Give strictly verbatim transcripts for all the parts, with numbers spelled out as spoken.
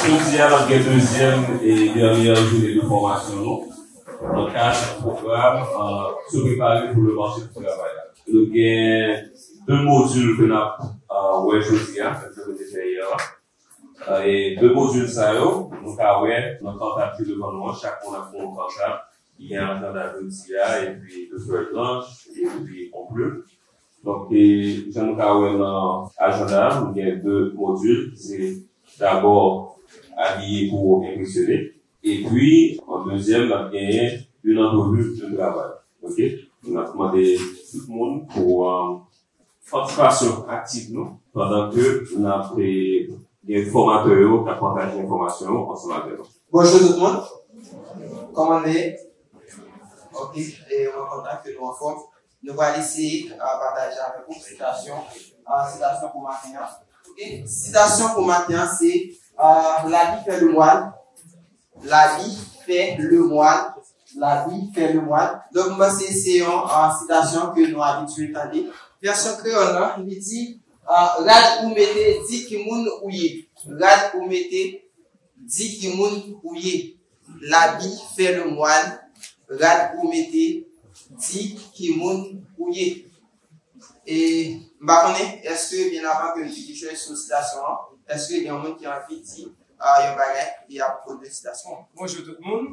Jodi a, n ap gen dezyèm e dènyè jounen de fòmasyon nou nan kad pwogram, euh, Se prepare pour le marché du travail la. Nou gen de modil ke n ap, euh, wè jodi a, ke nou te fè yè a. Euh, e de modil sa yo, nou ka wè nan kanta ki devan nou an, chak moun ap gen yon kanta, ki gen ajanda jodi a, epi de fèy blanch, epi yon ple. Donk, e, jan nou ka wè nan ajanda a, nou gen de modil. Se dabò abiye pou enpresyone. Epi, an dezyèm, n ap genyen une entrevue de travail. Oke? N ap mande tout moun pou, euh, patisipasyon aktif nou, pandan ke n ap, e, gen fòmatè yo k ap pataje enfòmasyon yo ansanm avè nou. Bonjou tout moun. Kòman nou ye? Oke, e, mwen kontan ke nou anfòm. Nou pral eseye, a, pataje avèk ou sitasyon, a, sitasyon pou maten an. Oke, sitasyon pou maten an se, a, labi fè le mwàn, labi fè le mwàn, labi fè le mwàn. Donk, m panse se yon, a, sitasyon ke nou abitye tande. Vèsyon kreyòl lan, li di, a, rad ou mete, di ki moun ou ye. Rad ou mete, di ki moun ou ye. Labi fè le mwàn, rad ou mete, di ki moun ou ye. E m pa konnen, èske byen avan ke m di kèk chòz sou sitasyon an, èske gen yon moun ki anvi di, a, yon bagay ki apwopo de sitasyon an? Bonjou tout moun.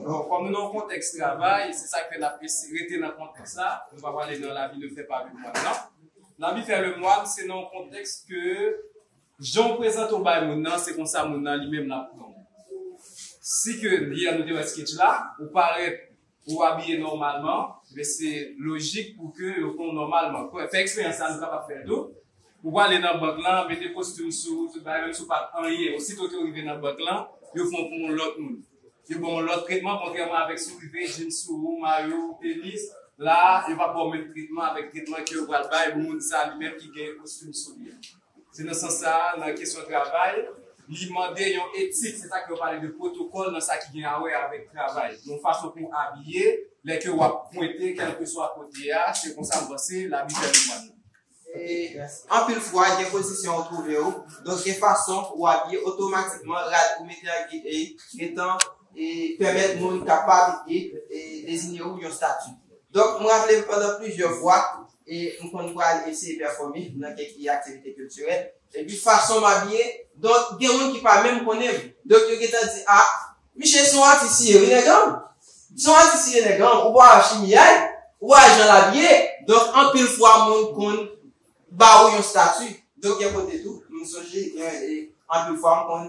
Bon, kòm nou nan yon kontèks travay, se sa k fè n ap esi-, rete nan kontèks la. Nou pa prale nan labi de fè pa le mwàn, non. Labi fè le mwàn, se nan yon kontèks ke jan w prezante w bay moun nan, se konsa moun nan li menm l ap pran w. Si ke yè nou te wè sketch la, ou parèt, ou abiye nòmalman, men se lojik pou ke yo pran w nòmalman. Fè eksperyans sa, nou kapab fè l tou. Ou prale nan bank lan, mete kostim sou ou, tout bagay, menm si w pa t anyen. Osito ke w rive nan bank lan, yo pran w pou yon lòt moun. Yo ba w yon lòt tretman, kontrèman avèk si w rive, jeans sou ou, mayo, tenis, la, yo p ap ba w menm tretman avèk tretman ke yo pral bay moun sa li menm ki gen kostim sou li a. Se nan sans sa a, nan kesyon travay, li mande yon etik, se sa ke yo pale de pwotokòl nan sa ki gen a wè avèk travay. Yon fason pou w abiye, lè ke w ap pwente, kèlkeswa kote a, se konsa m panse, labi fè le mwàn. E, anpil fwa, gen pozisyon ou twouve w, donk gen fason ou abiye otomatikman, rad ou mete a ge-, e, gentan, e, pèmèt moun kapab e, e, deziye w yon estati. Donk, m raple m pandan plizyè fwa, e m konn pral eseye pèfòme nan kèk aktivite kiltirèl. Epi fason m abiye, donk, gen moun ki pa menm konnen m. Donk, yo gentan di, a, misye se yon atis li ye, wi, nèg an. Se yon atis li ye, nèg an. Ou pa wè chimyay, ou pa wè jan l abiye. Donk, anpil fwa, moun konn ba ou yon estati. Donk, yon kote tou, m sonje, e, e, anpil fwa, m konn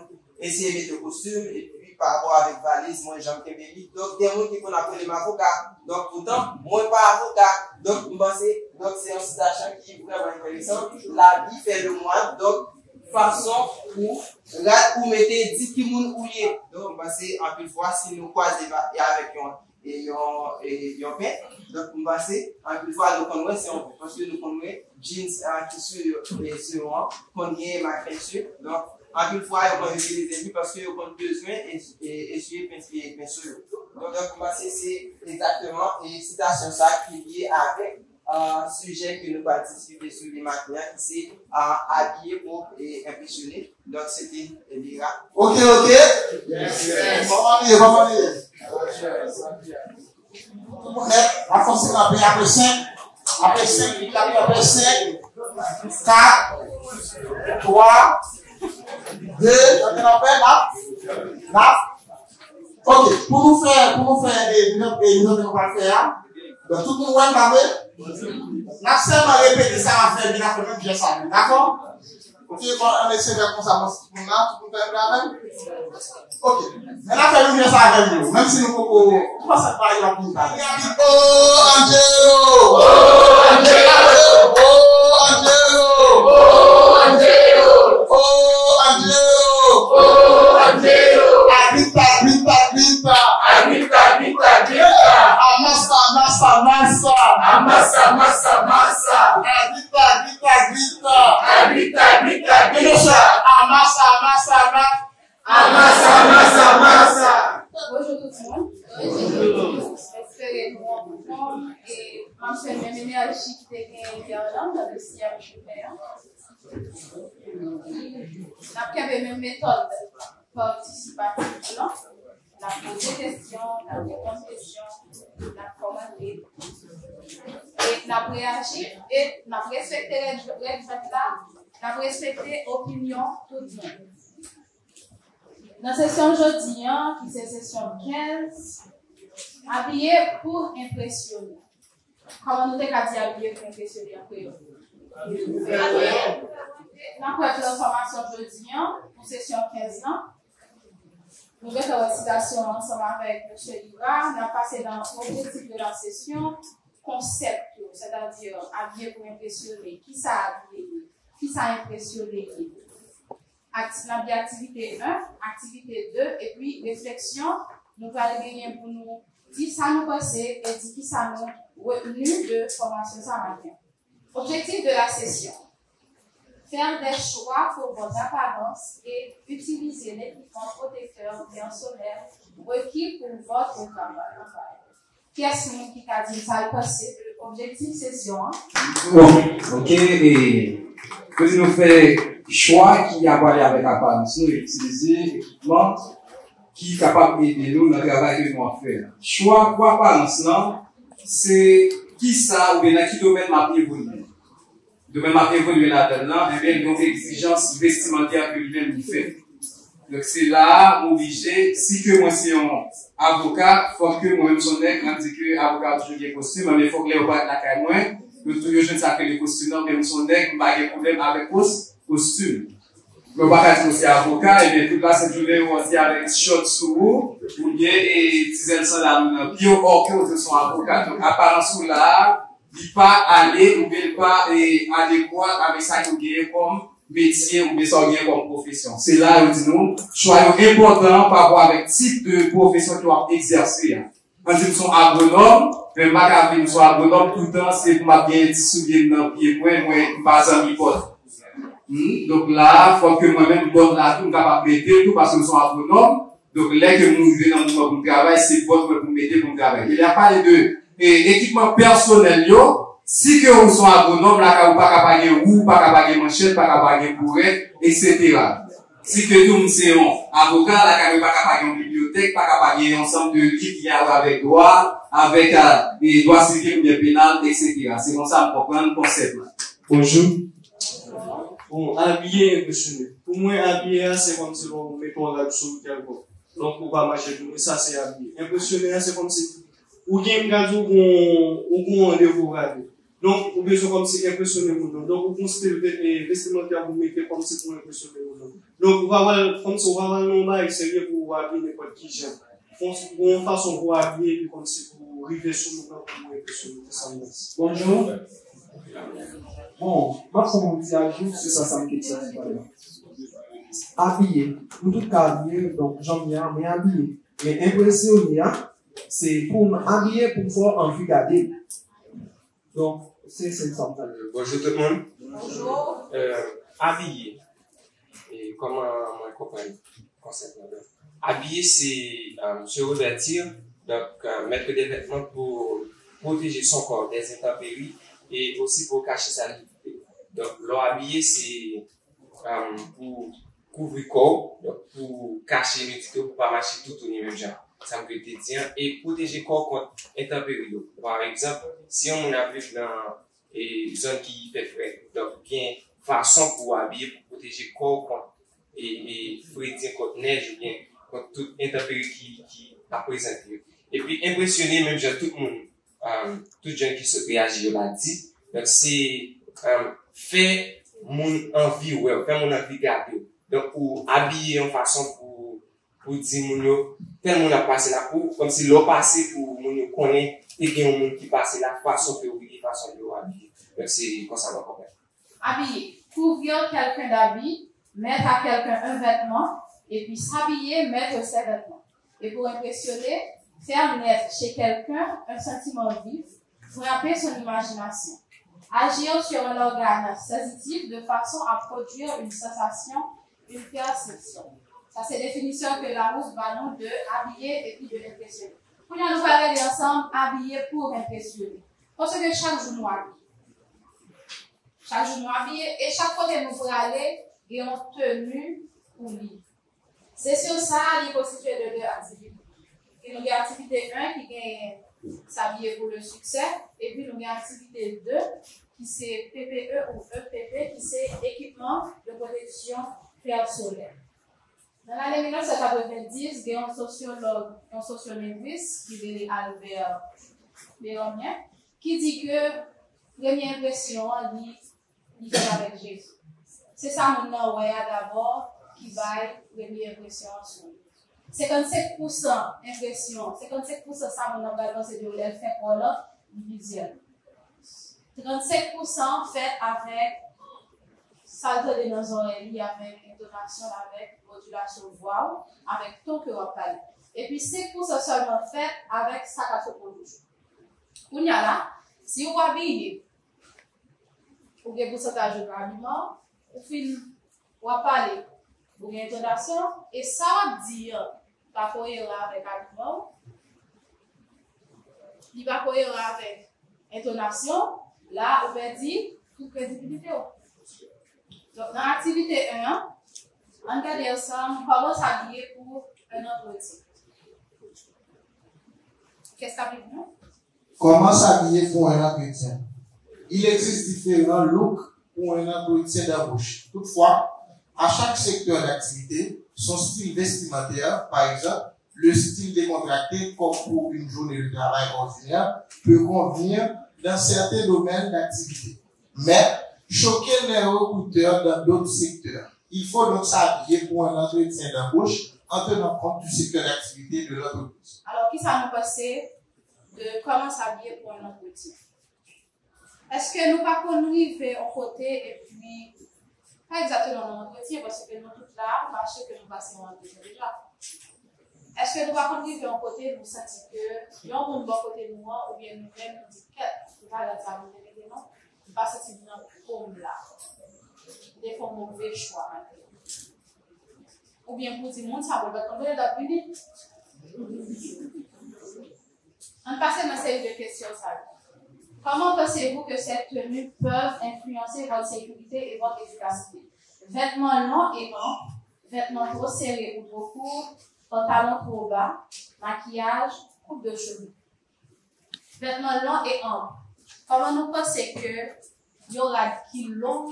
eseye mete kostim, epi pa rapò avèk valiz, mwen, jan m kenbe li. Donk, gen moun ki konn ap rele m avoka. Donk, poutan, mwen pa avoka. Donk, m panse, donk, se yon sitasyon ki vrèman enteresan. Labi fè le mwàn. Donk, fason pou rad ou mete, di ki moun ou ye. Donk, m panse, anpil fwa, si nou kwaze va-, avèk yon e yon, e yon pent. Donk, m panse, anpil fwa, nou konn wè se yon pent, paske nou konn wè jeans, a, ki sou yo, e sou yo an, konn gen mak penti. Donk, anpil fwa, yo konn itilize li paske yo konn bezwen e, e, eswiye penti, e, penso yo. Donk, donk, m panse se egzakteman, e, sitasyon sa ki lye avèk, a, sijè ke nou pral diskite sou li maten an, ki se, a, abiye pou, e, enpresyone. Donk, se te Elira. Ok, ok. Kòman nou ye, kòman nou ye? Tout moun nèt, n ap fè yon ti kanpe apre senk, apre senk, apre senk, kat, twa, de, n ap, n ap, n ap. Ok, pou nou fè, pou nou fè, e, nou, e, nou, nou pa fè a. Donk, tout moun wè m pa vre? N ap sèlman repete sa m ap fè, epi n ap fè menm jès sa menm, dakò? Ok, bon, ann eseye fè konsa, bon, si tout moun la, tout moun fè menm avè m? Ok. Men n ap fè menm jès avè m yo, menm si nou poko, ou panse pa yo ap vin pale. Oh, Angelo! Oh, Angelo! Oh, Angelo! Oh, Angelo! Oh, Angelo! Agbita, agbita, agbita! Agbita, agbita, agbita! Amasa, amasa, amasa! Amasa, amasa, amasa! Agbita, agbita, agbita! Agbita, agbita, agbita! Amasa, amasa, amasa! Amasa, amasa, amasa! Bonjou tout moun. Espere nou anfòm e m ap jwenn menm enèji ki te genyen yè lan nan dezyèm jounen an. N ap kenbe menm metòd patisipatif lan. N ap poze kesyon, n ap reponn kesyon, n ap kòmante. E n ap reyaji, e n ap respekte règ, règ jwèt la, n ap respekte opinyon tout moun. Nan sesyon jodi an, ki se sesyon kenz, abiye pou enpresyone. Kòman nou te ka di abiye pou enpresyone an kreyòl? N ap wè plan fòmasyon jodi an pou sesyon kenz lan. Nou gentan wè sitasyon an ansanm avèk mesye Ira. N ap pase nan objectif de la session, konsèp yo, sètadi abiye pou enpresyone. Kisa abiye ye? Kisa enpresyone ye? Akti-, n ap gen aktivite en, aktivite de, epi refleksyon. Nou pral genyen pou nou di sa nou panse e di kisa nou retni de fòmasyon sa maten. Objectif de la session. Faire des choix pour votre apparence et utiliser l'équipement protecteur personnel requis pour votre travail. Kiyès moun ki ka di m sa l panse de objektif sesyon an? Bon, ok, e pou di nou fè chwa ki ap ale avèk aparans nou, itilize ekipman ki kapab ede nou nan travay ke nou ap fè a. Chwa pou aparans lan, se kisa oubyen nan ki domèn m ap evolye. Domèn m ap evolye ladan l lan, ebyen, gen yon egzijans vestimantè ke li menm li fè. Donk, se la a, m oblije, si ke mwen se yon avoka, fòk ke mwen menm se yon nèg, m ap di ke avoka yo toujou gen kostim, men fòk lè yo parèt lakay mwen, yo tou yo jwenn sa k rele kostim nan, men mwen se yon nèg, m pa gen pwoblèm avèk kos-, kostim. Men w pa ka di w se avoka, ebyen, tout lasentjounen ou antre avèk chòt sou ou, oubyen, e, ti zèl sandal ou nan pye w, òkè ou di w se yon avoka. Donk, aparans ou la a, li pa ale oubyen li pa, e, adekwa avèk sa ke w genyen kòm metye oubyen sa w genyen kòm pwofesyon. Se la yo di nou, chwa yo enpòtan pa rapò avèk tip de pwofesyon ke w ap egzèse a. Ann di m se yon agwonòm, men m pa ka vin m se yon agwonòm toutan se pou m ap genyen ti soulye m nan pye mwen, mwen m pa zanmi bòt. Hmm, donk la, fòk ke mwen menm bòt la tou, m kapab mete l tou, paske m se yon agwonòm. Donk, lè ke m rive nan moman pou m travay, se bòt mwen pou m mete pou m travay. E lè y ap pale de, e, ekipman pèsonèl yo, si ke ou se yon agwonòm, lakay ou pa ka pa gen wou, pa ka pa gen manchèt, pa ka pa gen bourèt, etsetera. Si ke tou m se yon avoka, lakay mwen pa ka pa gen yon bibliyotèk, pa ka pa gen yon ansanm de liv ki gen a wè avèk dwa, avèk, a, e, dwa sivil oubyen penal, etsetera. Se konsa m konprann konsèp la. Bonjou. Bon, abiye enpresyone. Pou mwen, abiye a, se kòmsi lè w mete yon rad sou ou kèlkonk. Donk, ou pa mache tou, e sa se abiye. Enpresyone a, se kòmsi ou gen, m ka di w, ou gon, ou gon randevou rale. Donk, ou bezwen kòmsi enpresyone moun nan. Donk, ou gon stil ve-, e, vestimantè pou mete kòmsi pou enpresyone moun nan. Donk, ou pa pral, kòmsi ou pa pral nan yon bagay serye pou ou abiye nenpòt ki jan. Fon, gon yon fason pou w abiye, epi kòmsi pou w rive sou moun nan, pou w enpresyone, se sa m panse. Bonjou. Bon, m ap fè yon ti ajout sou sa, sa m te di talè. Abiye. Nou tout ka abiye, donk, jan m ye a, mwen abiye. Men enpresyone a, se pou m abiye, pou m fè w anvi gade m. Donk, se, se sa m ta di. Bonjou tout moun. Bonjou. Euh, abiye. E kòman mwen konprann konsèp la? Donk, abiye se, euh, se revèti, donk, euh, mettre des vêtements pour protéger son corps des intempéries et aussi pour cacher sa nudité. Donk, lè w abiye, se, euh, pou kouvri kò w, donk, pou kache nidite w, pou pa mache toutouni menm jan. Sa m vle te di an, e pwoteje kò w kont entanperi yo. Pa egzanp, si yon moun ap viv nan e zòn ki fè frèt. Donk, gen fason pou w abiye pou pwoteje kò w kont, e, e fredi, kont nèj oubyen kont tout entanperi ki, ki ap prezante yo. Epi enpresyone menm jan tout moun, um, tout jèn ki sot reyaji yo la di. Donk, se, um, fè moun anvi wè w, fè moun anvi gade w. Donk, ou abiye yon fason pou pou di moun yo, tèl moun ap pase la, pou, kòmsi lè w pase pou moun yo konnen te gen yon moun ki pase la, fason ke w ye, fason ke w abiye. Donk, se konsa mwen konprann. Habiller. Couvrir quelqu'un d'habit, mettre à quelqu'un un vêtement, et puis s'habiller, mettre ses vêtements. Et pour impressionner, faire naître chez quelqu'un un sentiment vif, frapper son imagination. Agir sur un organe sensitif de façon à produire une sensation, une perception. Sa se definisyon ke Larousse ba nou de habiller epi de impressionner. Kounye a nou pral rele ansanm habiller pour impressionner. Paske chak jou nou abiye. Chak jou nou abiye e chak kote nou prale, gen yon teni pou li. Sesyon sa a, li konstitye de de aktivite. Gen, nou gen aktivite en ki genyen s'habiller pour le succès, epi nou gen aktivite de ki se P P E ou E P P, ki se équipement de protection personnelle. Nan lane mil nèf san katrevenndis, gen yon sosyològ, yon sosyolengwis ki rele Albert Béramien, ki di ke premye enpresyon an, li, li fèt avèk Jezi. Se sa moun nan wè a dabò ki bay premye enpresyon an sou li. Senkannsenk pousan enpresyon, senkannsenk pousan sa moun nan pral panse de ou lè l fè kò l an, li vizyèl. Trannsenk pousan fèt avèk sa l tande nan zòrèy li, avèk entonasyon l, avèk modilasyon vwa w, avèk ton ke w ap pale. Epi senk pousan sèlman fèt avèk sa k ap sot nan bouch ou. Kounye a la, si w abiye, ou gen pousantaj ou nan abiman, ou fin, w ap pale, ou gen entonasyon, e sa w ap di an pa koyeran avèk abiman w, li pa koyeran avèk entonasyon, la ou pèdi tout kredibilite w. Donk, nan aktivite en an, ann gade ansanm kòman s'habiller pour un entretien. Qu'est-ce que ça veut dire? Comment s'habiller pour un entretien? Il existe différents looks pour un entretien d'embauche. Toutefois, à chaque secteur d'activité, son style vestimentaire, par exemple, le style décontracté comme pour une journée de travail ordinaire, peut convenir dans certains domaines d'activité, mais choquer les recruteurs dans d'autres secteurs. Il faut donc s'habiller pour un entretien d'embauche en tenant compte du secteur d'activité de l'entreprise. Alò, kisa nou panse de comment s'habiller pour un entretien? Èske nou pa konn rive yon kote epi, pa egzakteman nan antretyen, paske nou tout la, m pa si ke nou pase yon antretyen deja. Èske nou pa konn rive yon kote nou santi ke yon moun bò kote nou an, oubyen nou menm, nou di, "Kèt, se pa rad sa pou m te mete non, m pa santi m nan po m la. M te fè yon move chwa maten." Oubyen pou di moun sa, pou l pa t konn kote l t ap vini. Ann pase nan seri de kesyon sa yo. Comment pensez-vous que ces tenues peuvent influencer votre sécurité et votre efficacité? Vêtements longs et amples, vêtements trop serrés ou trop courts, pantalon two ba, makiyaj, koup de cheve. Vêtements longs et amples. Kòman nou panse ke yon rad ki long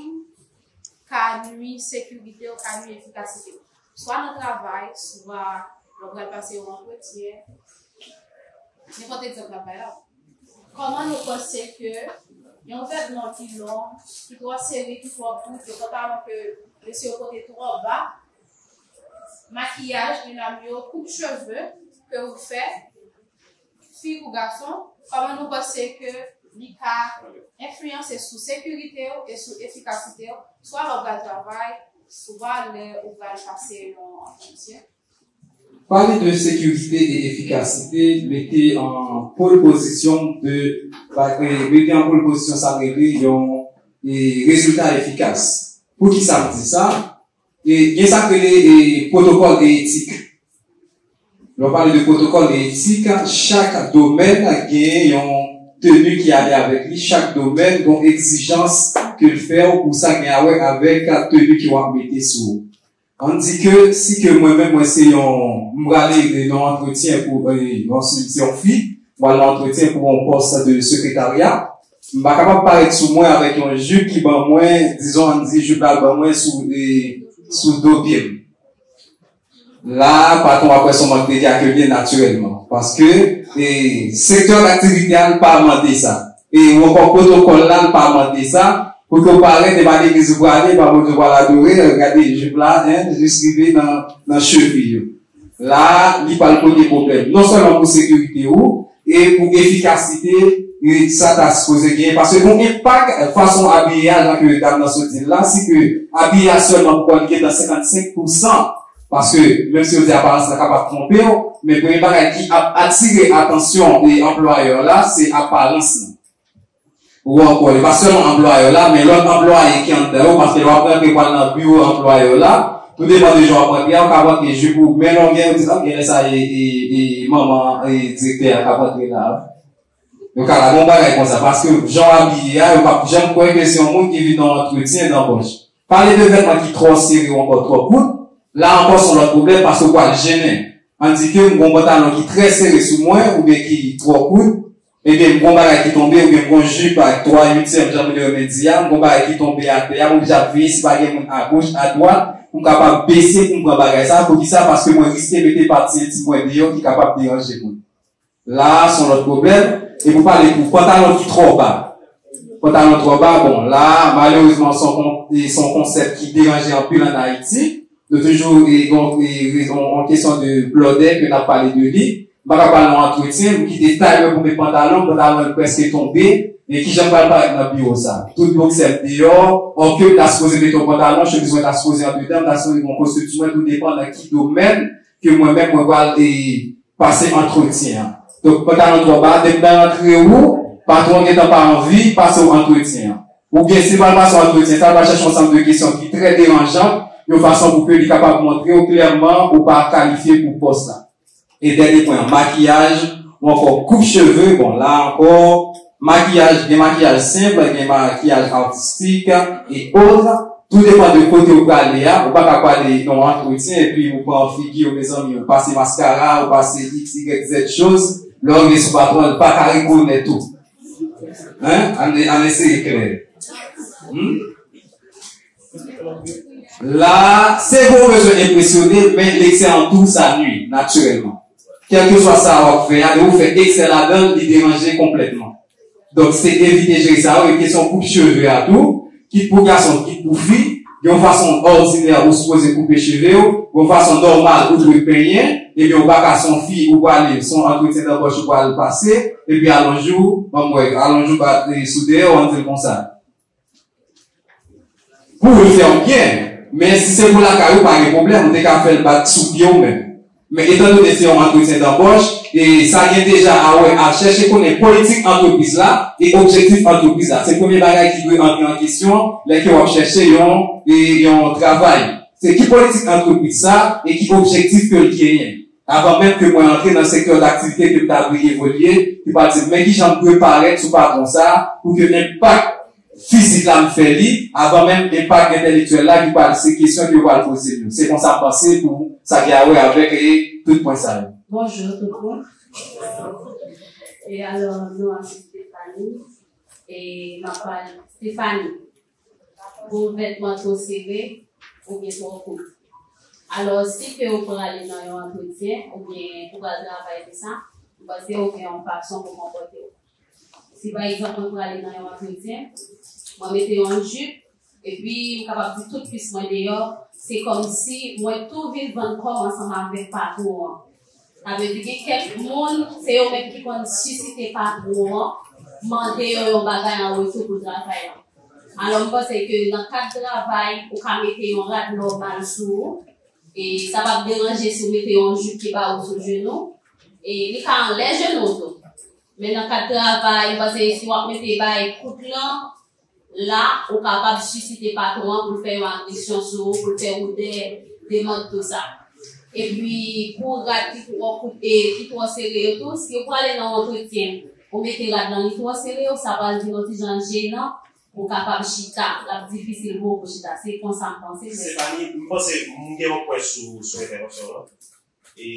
ka nwi sekirite w, ka nwi efikasite w? Swa nan travay, swa lè w pral pase yon antretyen, nenpòt egzanp travay la. Kòman nou panse ke yon vètman ki long, ki twò sere, ki twò kout, yon pantalon ke mesye yo pote twò ba, makiyaj, medam yo, koup cheve ke ou fè, fi kou gason, kòman nou panse ke li ka enfliyanse sou sekirite w e sou efikasite w, swa lè w pral travay, swa lè ou pral pase yon antretyen? Pale de sekirite e efikasite, mete an pole position de, mete an pole position sa rele yon, e, rezilta efikas. Poukisa m di sa? E, gen sa k rele, e, pwotokòl e etik. Lè w pale de pwotokòl e etik, chak domèn gen yon teni ki ale avèk li, chak domèn gen egzijans ke l fè w pou sa gen a wè avèk teni ke w ap mete sou ou. Ann di ke si ke mwen menm mwen se yon, m prale nan yon antretyen pou, e, yon, se yon fi, m pral nan antretyen pou yon pòs de sekretarya, m pa kapab parèt sou mwen avèk yon jip ki ban mwen, dizon ann di jip la ban mwen sou, e, sou do pye m. La, patwon ap wè se yon mank de dyakouni natirèlman. Paske, e, sektè aktivite a, li pa mande sa. E, ou ankò pwotokòl la, li pa mande sa. Pou ke w parèt, e pa legliz ou prale, e pa Bondye ou pral adore, gade jip la, en, jis rive nan, nan cheviy ou. La, li pral pote pwoblèm. Non sèlman pou sekirite ou, e pou efikasite, e sa ta sipoze genyen. Paske gon enpak, fason abiye a, jan ke dam nan sot di l la, si ke abiye a sèlman pou kò li gentan senkannsenk pousan, paske menm si yo di aparans la kapab twonpe w, men premye bagay ki ap atire atansyon e anplwayè la, se aparans lan. Ou ankò, e pa sèlman anplwayè la, men lòt anplwaye ki anndan yo, paske lè w ap rantre pral nan biwo anplwayè la, tou depann de jan w ap rantre a, ou ka rantre jip ou, men longè, yo di, "Ah, genlè sa e, e, e manman, e, direktè a k ap rantre la." Yo ka lage yon bagay konsa, paske jan w abiye a, yo p ap janm kwè ke se yon moun ki vin nan yon antretyen danbòch. Pale de vètman ki twò sere ou ankò twò kout, la ankò se yon lòt pwoblèm paske ou pral jennen. Ann di ke m gen yon pantalon ki trè sere sou mwen oubyen ki twò kout, ebyen m gen yon bagay ki tonbe oubyen m gen yon jip ak twa uityèm, jan moun yo renmen di a, m gen yon bagay ki tonbe atè a, m oblije ap veye si pa gen moun agoch, adwat, pou m kapab bese pou m pran bagay sa. Poukisa? Paske mwen riske mete pati entim mwen deyò ki kapab deranje moun. La a, se yon lòt pwoblèm. Epi w pale pou pantalon ki twò ba. Pantalon twò ba, bon, la a, malerezman, se yon kon-, e se yon konsèp ki deranje anpil ann Ayiti. Nou toujou, e, gon, e, rezon, yon kesyon de blòdè ke n ap pale de li. M pa ka pale nan antretyen, m kite tay mwen pou met pantalon, pantalon an prèske tonbe. Men kijan m pral parèt nan biwo sa? Tout boksè m deyò, òke m ta sipoze mete yon pantalon, chemiz mwen ta sipoze andedan, m ta sipoze gen yon kostim sou mwen, tou depann nan ki domèn ke mwen menm mwen pral, e, pase antretyen an. Donk, pantalon twò ba, depi nan rantre ou, patwon an gentan pa anvi pase w antretyen an. Oubyen, si l pral pase w antretyen, sa l pral chèche yon sanm de kesyon ki trè deranjan, yon fason pou ke li kapab montre w klèman ou pa kalifye pou pòs la. E dènye pwen an, makiyaj, ou ankò koup cheve, bon, la ankò, makiyaj, gen makiyaj senp, gen makiyaj atistik, e ot. Tou depann de kote ou prale a, ou pa ka prale nan yon antretyen epi ou pran figi w, mezanmi, ou pase maskara, ou pase X, Y, Z choz, lè w rive sou patwon an, li pa ka rekonèt ou. Hein? Ann, ann eseye klè. Hmm? La, se vre w bezwen enpresyone, men leksè an tou sa nui, natirèlman. Kèlkeswa sa w ap fè a, lè ou fè eksè ladan l, li deranje konplètman. Donk, se evite jere sa yo, e kesyon koup cheve a tou, kit pou gason, kit pou fi, gen yon fason òdinè ou sipoze koupe cheve w, gen yon fason nòmal ou dwe penyen, ebyen ou pa ka se yon fi ou prale, se yon antretyen danbòch ou pral pase, epi alonje w, ban m wè, alonje w bat, e, sou dèyè w, ann di l konsa. Pou ou l fè w byen, men si se pou lakay ou, pa gen pwoblèm, ou te ka fè l bat sou pye w menm. Men etandone se yon antretyen danbòch, e sa gen deja a wè, al chèche konnen politik antrepriz la e objektif antrepriz la. Se premye bagay ki dwe antre an kesyon lè ke w ap chèche yon, e, yon travay. Se ki politik antrepriz sa e ki objektif ke l genyen. Avan menm ke mwen antre nan sektè daktivite ke m ta dwe evolye, ki pral di m, men kijan m dwe parèt sou patwon sa a pou ke enpak fizik la m fè li, avan menm enpak entèlektyèl la ki pral se kesyon ke yo pral poze m yo. Se konsa m panse pou sa ki a wè avèk, e, tout pwen sa yo. Bonjou tout moun. E alò, non an se Stephanie. E m ap pale Stephanie. Pou vètman twò sere oubyen twò kout. Alò, si ke ou prale nan yon antretyen oubyen ou pral travay de sa, m panse ou gen yon fason pou konpòte w. Si pa egzanp, mwen prale nan yon antretyen, mwen mete yon jip, epi m kapab di tout kwis mwen deyò, se kòmsi mwen tou vin vann kò m ansanm avèk patwon an. Sa vle di gen kèk moun, se yo menm ki konn sisite patwon an, mande yo yon bagay an retou pou travay la. Alò, m panse ke nan kad travay, ou ka mete yon rad nòmal sou ou, e sa p ap deranje si w mete yon jip ki ba ou sou jenou, e li ka anlè jenou w tou. Men nan kad travay, m panse si w ap mete bagay kout lan, la, ou kapab sisite patwon an pou l fè yon agresyon sou ou, pou l fè ou de, demande tou sa. Epi, pou rad ki twò kout, e, ki twò sere yo tou, si ou prale nan yon antretyen, ou mete rad lan, li twò sere, ou sa pral vin yon ti jan jenan, ou kapab chita, l ap difisil pou ou pou chita. Se konsa m panse, men Stefani, m panse m gen yon pwen sou, sou entèvansyon w lan. E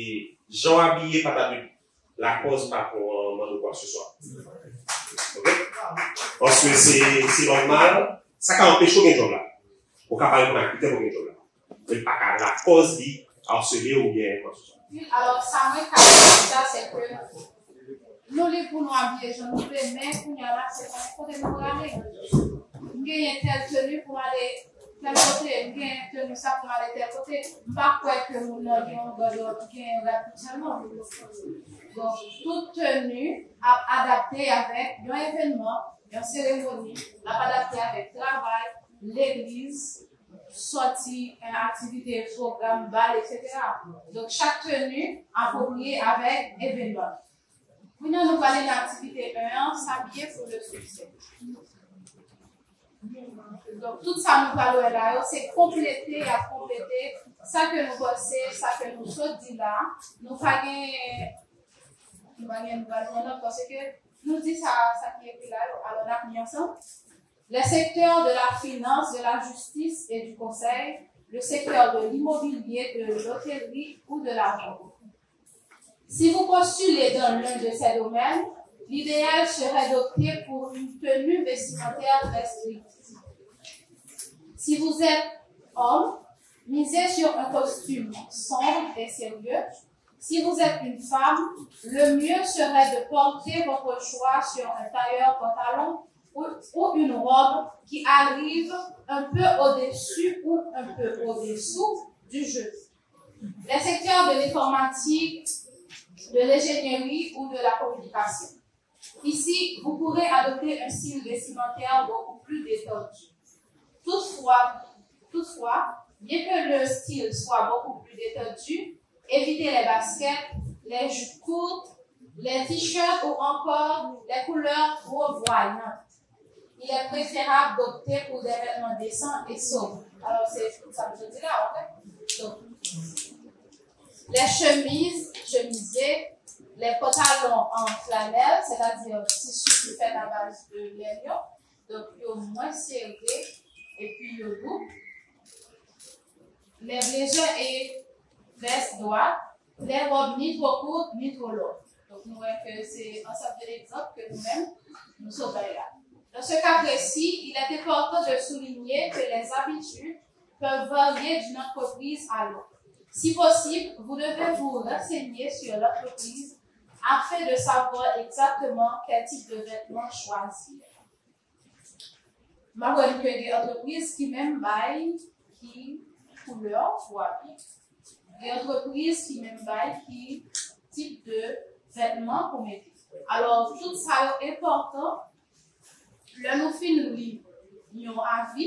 jan w abiye pa ta dwe lakòz patwon an mande w kwakseswa. Oke? Paske se, se nòmal, sa ka anpeche w gen djòb la. Ou ka pa reponn a kritè pou gen djòb la. Men li pa ka lakòz li asele w oubyen kwakseswa. Alò, sa mwen ka di sa, se ke nou lib pou nou abiye jan nou vle, men kounye a la, se konnen kote nou prale. M genyen tèl teni pou m ale tèl kote, m genyen teni sa pou m ale tèl kote. M pa kwè ke moun nan gen yon gòdwòb, gen yon rad pou sèlman. Donk, tout teni ap adapte avèk yon evènman, yon seremoni, l ap adapte avèk travay, legliz, sòti, eh, aktivite, pwogram, bal, etsetera. Donk, chak teni apwopriye avèk evènman. Kounye a, nou prale nan aktivite en an, s'habiller pour le succès. Donk, tout sa nou pral wè la yo, se konplete, y ap konplete sa ke nou panse, sa ke nou sot di la. Nou pa gen, nou pa gen, nou pral pran nòt, paske nou di sa, sa ki ekri la yo, alò n ap li ansanm. les secteurs de la finance, de la justice et du conseil, le secteur de l'immobilier, de l'hôtellerie ou de la banque. Si vous postulez dans l'un de ces domaines, l'idéal serait d'opter pour une tenue vestimentaire très stricte. Si vous êtes homme, misez sur un costume sombre et sérieux. Si vous êtes une femme, le mieux serait de porter votre choix sur un tailleur pantalon ou, ou une robe qui arrive un peu au-dessus ou un peu au-dessous du genou. Les secteurs de l'informatique, de l'ingénierie ou de la communication. Ici, vous pourrez adopter un style vestimentaire beaucoup plus détendu. Toutefois, toutefois, bien que le style soit beaucoup plus détendu, évitez les baskets, les jupes courtes, les t-shirts ou encore les couleurs trop voyantes. Il est préférable d'opter pour des vêtements décents et sobres. Alors, c'est ça que je dis là, en fait. Donc, les chemises, chemisiers, les pantalons en flanelle, c'est-à-dire tissu ki fèt à base de lèn yo. Donk, yo mwens sere epi yo dou. Les blazers et vestes droites, les robes ni trop courtes ni trop longues. Donk, nou wè ke se ansanm de egzanp ke nou menm, nou sot bay la. Dans ce cas précis, il est important de souligner que les habitudes peuvent varier d'une entreprise à l'autre. Si possible, vous devez vous renseigner sur l'entreprise afin de savoir exactement quel type de vêtements choisir. M aprann ke gen antrepriz ki menm bay ki koulè pou abiye. Gen antrepriz ki menm bay ki tip de vètman pou mete. Alò, tout sa yo enpòtan lè nou fin li yon avi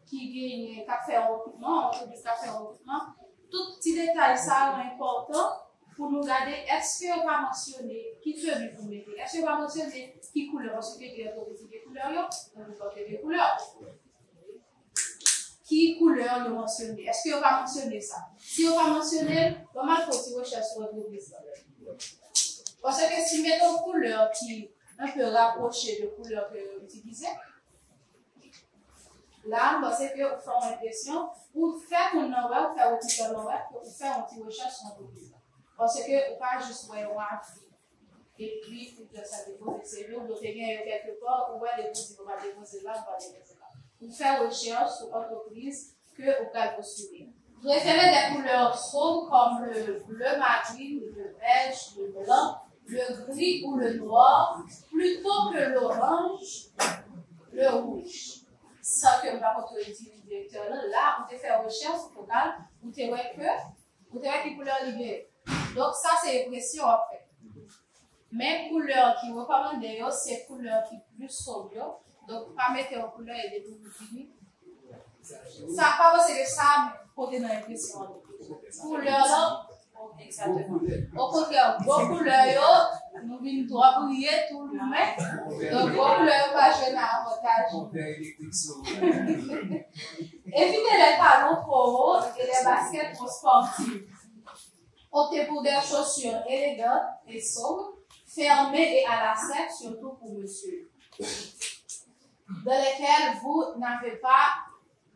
ki genyen, k ap fè yon rekritman, yon antrepriz k ap fè yon rekritman, tout ti detay sa yo enpòtan pou nou gade èske yo pa mansyone ki teni pou mete, èske yo pa mansyone ki koulè, paske gen antrepriz ki gen koulè yo, gen antrepriz ki gen koulè. Ki koulè yo mansyone? Èske yo pa mansyone sa? Si yo pa mansyone l, ban m al fè yon ti rechèch sou antrepriz la. Paske si m mete yon koulè ki enpe rapwoche de koulè ke yo itilize, la, m panse ke ou fè yon enpresyon, ou fè moun nan wè, ou fè rekritè lan wè ke ou fè yon ti rechèch sou antrepriz la. Paske ou pa jis wè yon avi, epi ou fè sa depoze. Se vre, ou te gen yo kèlke pa, ou wè depoze, ou pa depoze la, ou pa depoze la. Ou fè rechèch sou antrepriz ke ou pral postile. Préférez des couleurs sombres comme le bleu marine, le beige, le blanc, le gris ou le noir, plutôt que l'orange, le rouge. Sa ke m pa konn di direktè lan, la, ou te fè rechèch sou Kogal, ou te wè ke, ou te wè ki koulè li gen. Donk, sa se enpresyon w ap fè. Men koulè ki rekòmande yo, se koulè ki plis sonb yo. Donk, pa mete yon koulè e depi ou vini. Sa pa panse ke sa pote nan enpresyon an. Koulè lan, egzakteman. Okontrè, gwo koulè yo, nou vin twò briye, twò limen. Donk, gwo koulè yo pa jwe nan avantaj nou. Évitez les talons trop hauts et les baskets trop sportives. Optez pour des chaussures élégantes et sobres, fermées et à lacets, surtout pour monsieur, dans lesquelles vous n'avez pas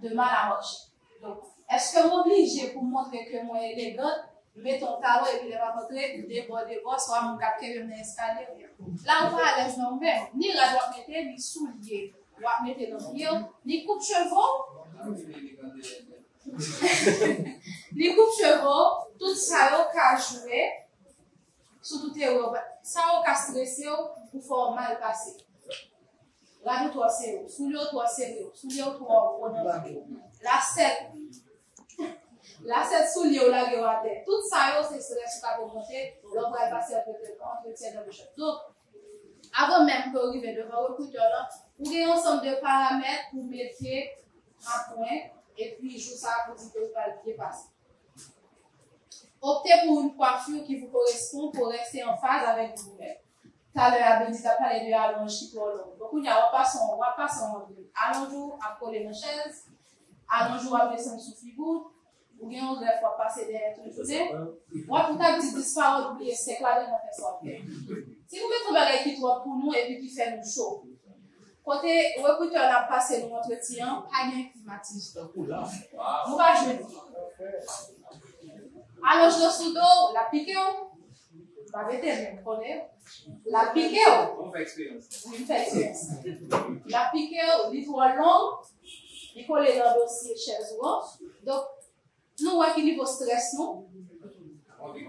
de mal à marcher. Donk, èske m oblije pou m montre ke mwen elegant, mete yon talon epi lè m ap antre, m debò, debò, swa moun k ap kenbe m nan eskalye? La ou pa alèz nan ou menm. Ni rad w ap mete, ni soulye w ap mete nan pye w, ni koup cheve w. Ni koup cheve w, tout sa yo ka jwe sou tout erè w. Sa yo ka strese w, pou fè w mal pase. Rad ou twò sere, soulye w twò sere, soulye w twò wo nan pye w. Lasèt, lasèt soulye w lage w atè. Tout sa yo se strès ou k ap ogmante lè w pral pase antretyen, antretyen nan bouch la. Donk, avan menm ke w rive devan rekritè lan, ou gen yon ansanm de paramèt pou mete a pwen, epi jou sa a pou di ke ou pral byen pase. Optez pour une coiffure qui vous correspond pour rester en phase avec vous-même. Talè a Bendy t ap pale de alonj ki twò long. Bon, kounye a, w ap pase yon, w ap pase yon alonj ou ap kole nan chèz, alonj ou ap desann sou figi w, ou gen yon grèf w ap pase dèyè tout jounen. W ap, ou t ap di dis pawòl, ou bliye senk ladan l, nan fè sa w ap fè. Si nou mete yon bagay ki twòp pou nou epi ki fè nou cho, Kote rekritè la ap pase nou antretyen an, pa gen klimatize. Nou pa jwenn li. Alonj nan sou do w, l ap pike w. Pa mete men, m konnen. L ap pike w. Ou fè eksperyans. Wi, m fè eksperyans. L ap pike w, li twò long, li kole nan dosye chèz ou an. Donk, nou wè ki nivo strès nou. Donk,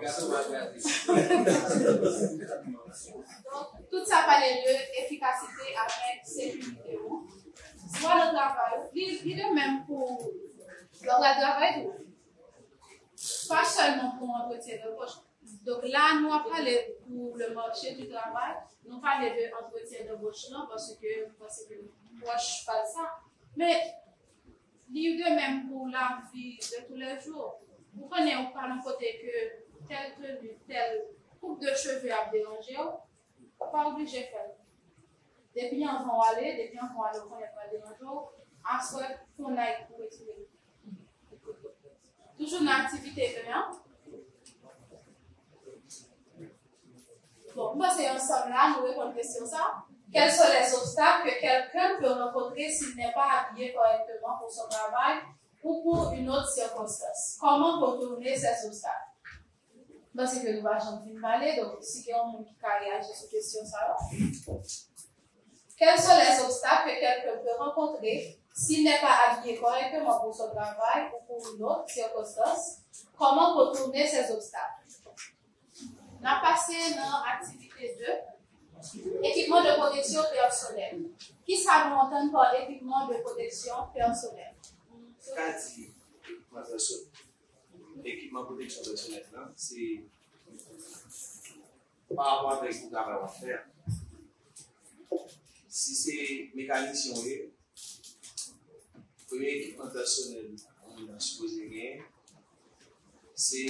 tout sa pale de efikasite avèk sekirite ou. Swa nan travay ou, li, li de menm pou lè w pral travay tou. Pa sèlman pou yon antretyen danbòch. Donk la, nou ap pale pou le marché du travail, nou pale de antretyen danbòch lan, paske m panse ke nou pwòch pa sa. Men, li de menm pou lavi de tous les jours. Ou konnen ou pa nan kote ke tèl teni, tèl koup de cheve ap deranje w, ou pa oblije fè l. Depi anvan w ale, depi anvan w ale, ou konnen pral deranje w, aswè, fon nayik pou retire. Toujou nan aktivite de an. Bon, m panse ansanm la, nou reponn kesyon sa. Quels sont les obstacles que quelqu'un peut rencontrer s'il n'est pas habillé correctement pour son travail ou pour une autre circonstance? Comment contourner ces obstacles? M panse ke nou pa janm fin pale, donk si gen yon moun ki ka reyaji sou kesyon sa yo. Quels sont les obstacles que quelqu'un peut rencontrer s'il n'est pas habillé correctement pour son travail ou pour une autre circonstance? Comment contourner ces obstacles? N ap pase nan aktivite de, équipement de protection personnelle. Kisa nou antann pa équipement de protection personnelle? Sa di ekipman pèsonèl. Ekipman pwoteksyon pèsonèl lan, se pa rapò avèk travay w ap fè a. Si se mekanisyen w ye, premye ekipman pèsonèl yon moun nan sipoze genyen, se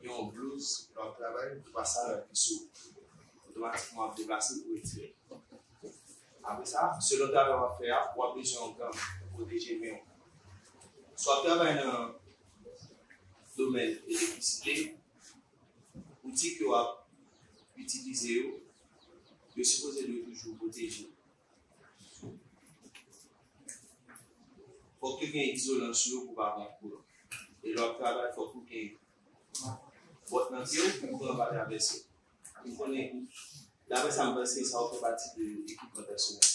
yon blouz lè w ap travay pou pa salè ki sou ou. Otomatikman, w ap deplase pou retire l. Apre sa, selon travay w ap fè a, w ap bezwen yon gan pou pwoteje men w. Si w ap travay nan domèn elektrisite, outi ke w ap itilize yo, yo sipoze dwe toujou pwoteje. Fòk yo gen izolan sou yo pou pa pran kouran. E lè w ap travay, fòk ou gen bòt nan pye w pou kouran pa travèse. M konnen, daprè sa m panse, sa yo fè pati de ekipman pèsonèl.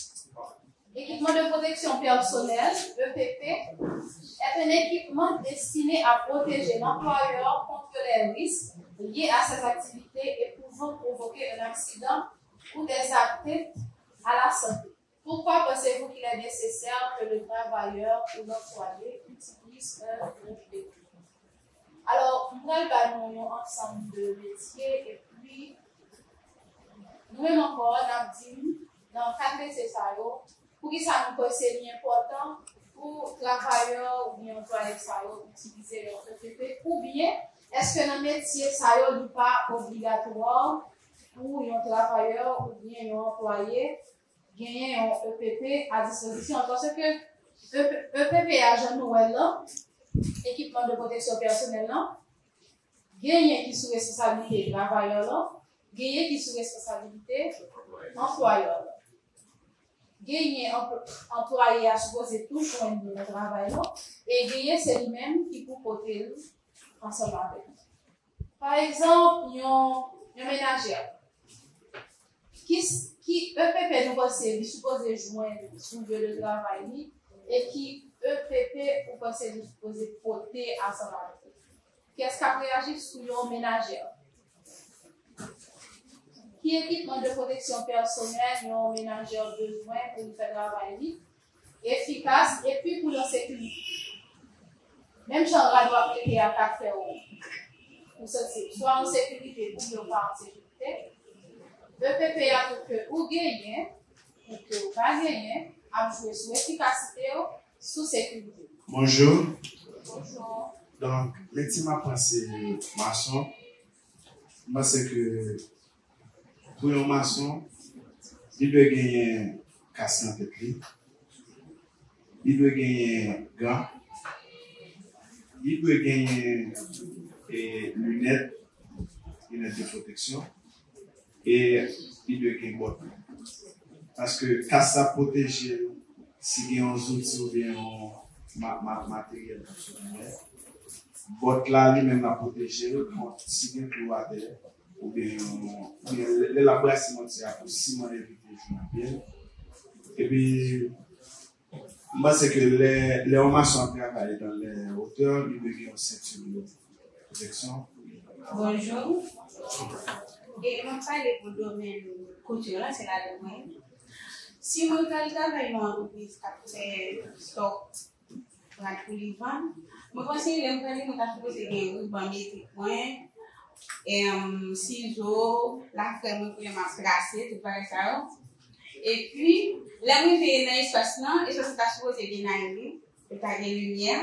Équipement de protection personnelle, E P P, est un équipement destiné à protéger l'employeur contre les risques liés à ses activités et pouvant provoquer un accident ou des atteintes à la santé. Pourquoi pensez-vous qu'il est nécessaire que le travailleur ou l'employé utilise un E P P? Alò, m pral ba nou yon ansanm de metye, epi nou menm ankò, n ap di m, nan kat metye sa yo, poukisa nou panse li enpòtan pou travayè oubyen anplwaye sa yo itilize yon E P P, oubyen èske nan metye sa yo, li pa obligatwa pou yon travayè oubyen yon anplwaye genyen yon E P P a dispozisyon l, paske E P P a, jan nou wè l lan, ekipman de pwoteksyon pèsonèl lan, genyen ki sou responsabilite travayè lan, genyen ki sou responsabilite anplwayè lan. Genyen anpl-, anplwaye a sipoze tou jwenn li nan travay lan, e genyen se li menm ki pou pote l ansanm avèk li. Pa egzanp, yon, yon menajè. Ki, ki E P P nou panse li sipoze jwenn sou lye de travay li, e ki E P P ou panse li sipoze pote ansanm avèk li? Kiyès k ap reyaji sou yon menajè? Ki ekipman de pwoteksyon pèsonèl yon menajè bezwen pou li fè travay li efikas epi pou l an sekirite? Menm jan rad w ap mete a ka fè w ou santi w swa an sekirite oubyen w pa an sekirite, E P P a tou ke ou genyen ou ke w pa genyen ap jwe sou efikasite w, sou sekirite w. Bonjou. Bonjou. Donk, metye m aprann se mason. M panse ke pou yon mason, li dwe genyen kas nan tèt li, li dwe genyen gan, li dwe genyen, e, linèt, linèt de pwoteksyon, e li dwe gen bòt. Paske kas la pwoteje l si gen yon zouti oubyen yon ma- ma- materyèl k ap sot anlè. Bòt la li menm l ap pwoteje l kont si gen klou atè oubyen yon oubyen lè lè l ap brase mòtye a pou siman evite jwenn pye l. Epi m panse ke lè lè yon mason ap travay dan lè wotè li dwe gen yon senti pwoteksyon. Bonjou. E m ap pale pou domèn kouti la, se ladan mwen. Si mwen pral travay nan yon antrepriz k ap fè stòk rad pou li vann, mwen panse lè m prale mwen ta sipoze gen riban metrik mwen, em, sizo, lakrè mwen pou lè m ap trase, tout bagay sa yo. Epi, lè m rive nan espas lan, espas lan ta sipoze byen ale, pou ta gen limyè.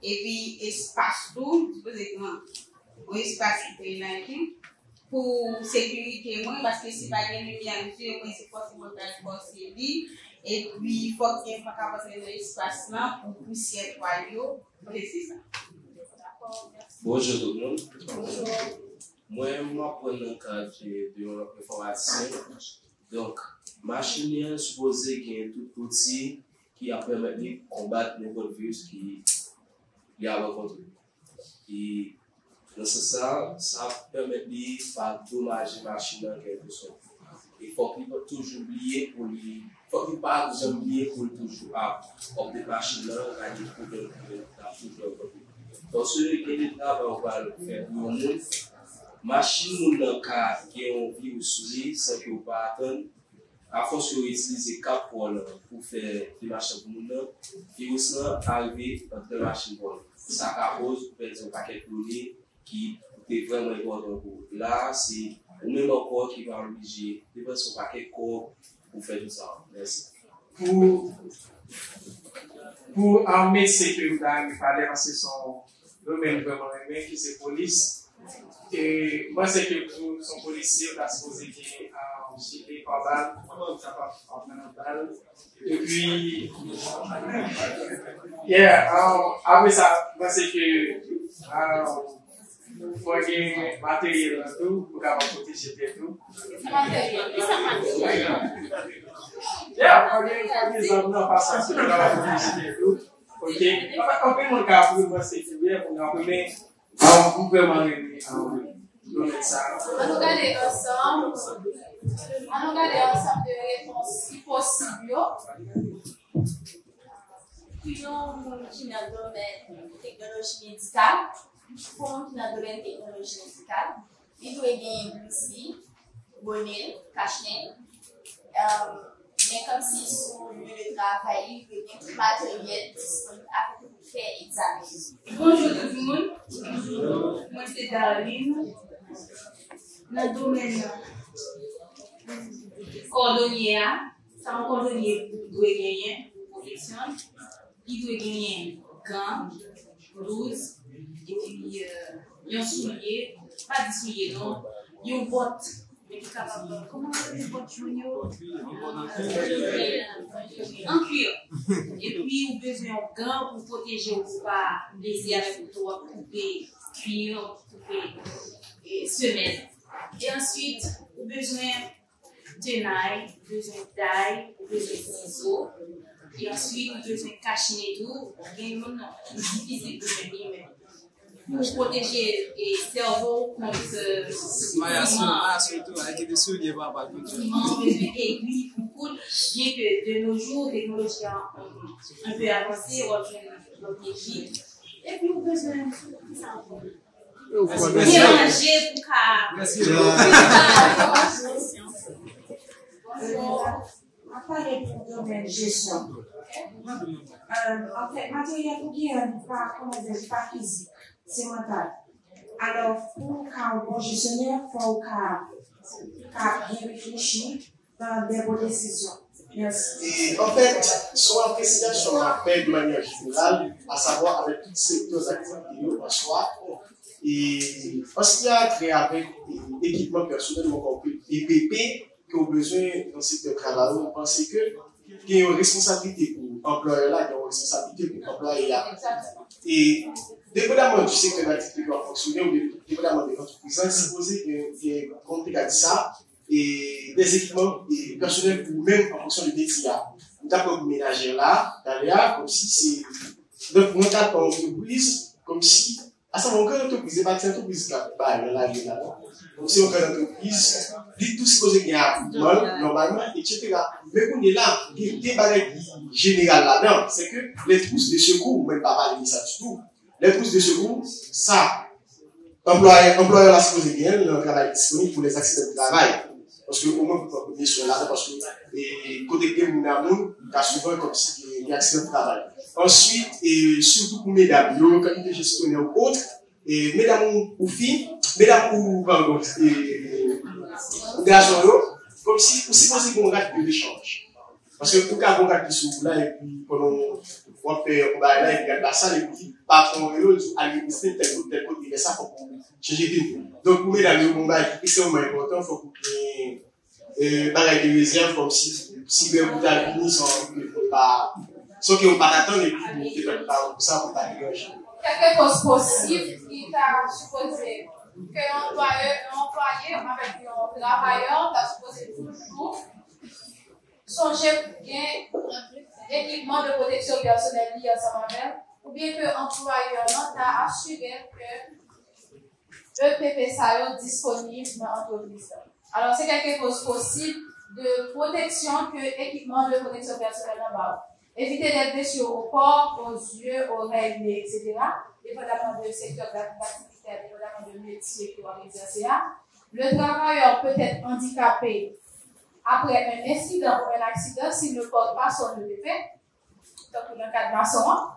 Epi espas tou, sipoze gen yon espas ki te enlajri pou sekirite mwen, paske si pa gen limyè, mesye, mwen se fòse mwen pral fòse li. Epi fòk gen fòk avanse nan espas lan pou pousyè twal yo. Se sa. Bonjou tout moun. Mwen, m ap pran nan kad de yon enfòmatisyen. Donk, machin li an sipoze gen tout outi ki ap pèmèt li konbat nenpòt viris ki li ap rankontre. E nan sans sa, sa ap pèmèt li pa domaje machin nan kèlkeswa. E fòk li toujou bliye pou li, fòk li pa janm bliye pou li toujou ap update machin nan, gade pwoblèm ki l ap toujou rankontre. Paske gen de travay ou pral fè pou yon moun, machin moun nan ka gen yon viris sou li san ke w pa atann. Afòs yo itilize kat pwa lan pou fè demach lan pou moun nan, viris lan arive anndan machin pa w lan. Sa ka koz ou pèdi yon pakèt done ki te vrèman enpòtan pou ou. La a, se ou menm ankò ki va oblije depanse yon pakèt kòb pou fè tout sa yo. Mèsi. Pou pou um, mesye ke m ta renmen pale, paske se yon domèn m vrèman renmen, ki se polis. E m panse ke pou se yon polisye, ou ta sipoze gen um, jile pabal, ou kapab ap nan bal. Epi, yeah, um, apre sa, m panse ke um, fò gen materyèl lan tou pou kapab pwoteje tèt ou. Ki sa materyèl? Ki sa materyèl? Yeah, fò gen fò gen zam nan, pa sa, pou kapab pwoteje tèt ou. Ok. Anfèt, anpil moun ka ap ri, mwen se ki byen pou n ap ri, men um, m vrèman renmen um, domèn sa a. Ann nou gade ansanm. Ann nou gade ansanm de repons ki posib yo. Pou yon moun ki nan domèn teknoloji medikal, pou yon moun ki nan domèn teknoloji medikal, li dwe gen blouzi, bone, kachnen, um, men kòmsi sou lye de travay li, li dwe gen tout materyèl disponib avèk li pou fè egzamen yo. Bonjou tout moun. Bonjou. Mwen se Darline. Nan domèn kòdonye a, sa yon kòdonye dwe genyen pou pwoteksyon l, li dwe genyen gan, blouz, epi euh, yon soulye, pa di soulye non, yon bòt, men ki kapab, kòman yo rele bòt jòn yo? An kwi. Epi ou bezwen yon gan pou pwoteje w pou pa blese avèk kouto w ap koupe kwi, koupe e, semèn. E answit, ou bezwen tenay, ou bezwen day, ou bezwen sizo. E answit, ou bezwen kachnen tou. Gen moun ki difisil pou jwenn li, men pou pwoteje e, sèvo w kont e, piman, piman, ou bezwen egwi pou koud. Byen ke de nos jours, teknoloji a un peu avansé, w ap jwenn lòt egwi. Epi ou bezwen, ki sa ankò? Byen manje pou ka. Mèsi. Bon, m ap pale pou domèn jesyon. Euh, anfèt, materyèl ou gen an, li pa, kòman di, li pa fizik, se mantal. Alò, pou w ka yon bon jesyonè, fò w ka, ka byen reflechi, pran de bon desizyon. Mèsi. E, anfèt, se yon apresyasyon m ap fè de manyè jeneral, asavwa avèk tout sektè aktivite yo, oswa, e, an siy a trè avèk, e, ekipman pèsonèl ou ankò E P P ke w bezwen nan sektè travay ou, m panse ke gen yon responsablite pou anplwayè la, gen yon responsablite pou anplwaye a. E, depandaman di sektè aktivite ke w ap fonksyone, oubyen depandaman de lantrepriz la, sipoze gen, gen, kòman m te ka di sa, e, dèzekipman, e, pèsonèl pou ou menm an fonksyon de metye a. Nou ta pran pou menajè la, talè a, kòmsi se, donk, mwen ta pran yon antrepwiz, kòmsi, a sa yon gran antrepwiz, se pa ti antrepwiz k ap bay nan lari la, non. Donk, se yon gran antrepwiz, li tou sipoze gen akouman, nòmalman, etsetera. Men kounye la, gen de bagay ki jeneral ladan, se ke les trousses de secours, mwen pa pale de sa ditou. Les trousses de secours, sa, anplwayè, anplwayè la sipoze genyen l nan travay disponib pou les accidents de travail. Paske omwen pou pran premye swen ladan, paske, e, kote gen moun a moun, ka souvan kòmsi gen, gen aksidan de travay. Answit, e, sitou pou medam yo, kantite jesyonè ou ot, e, medam ou, ou fi, medam ou, padon, e, ou gason yo, kòmsi ou sipoze gen yon rad de rechanj. Paske ou ka gen yon rad ki sou ou la, epi pandan w ap fè yon bagay la, epi rad la sal, epi patwon an rele w, li di w al repoze tèl kote, tèl kote, lè sa fòk ou chanje teni. Donk, pou medam yo, yon bagay ki ekstrèmeman enpòtan, fòk ou gen, e, bagay de rezèv, kòmsi, si lè ou ta vini, san ke ou pa, san ke ou pa t atann, epi ou te fè prepare pou sa, pou pa deranje. Kèk koz posib ki ta sipoze ke yon anplwayè, yon anplwaye avèk yon travayè ta sipoze toujou sonje pou gen ekipman de pwoteksyon pèsonèl li ansanm avè l, oubyen ke anplwayè lan ta asire l ke E P P sa yo disponib nan antrepriz la. Alò, se kèk koz posib de pwoteksyon ke ekipman de pwoteksyon pèsonèl lan ba w. Evite dèt blesi o kò, o zye, orèy, ne, etsetera, depandaman de sektè d'a-, d'activité, depandaman de metye ke w ap egzèse a. Le travailleur peut être handicapé après un incident ou un accident s'il ne porte pas son E P P. Tankou nan kad mason an.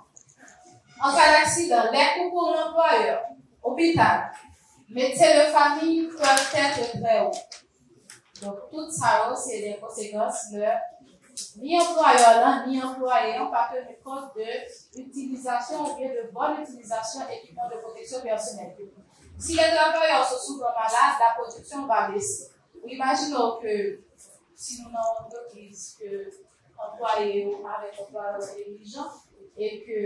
En cas d'accident, les concours l'employeur, hôpital, médecin de famille peuvent être très hauts. Donk, tout sa yo, se de konsekans lè ni anplwayè lan, ni anplwaye an pa teni kont de itilizasyon oubyen de bòn itilizasyon ekipman de pwoteksyon pèsonèl yo. Si les travailleurs sont souvent malades, la production va baisser. Ou imajine w ke si nou nan yon antrepriz ke anplwaye yo avèk anplwayè yo neglijan e ke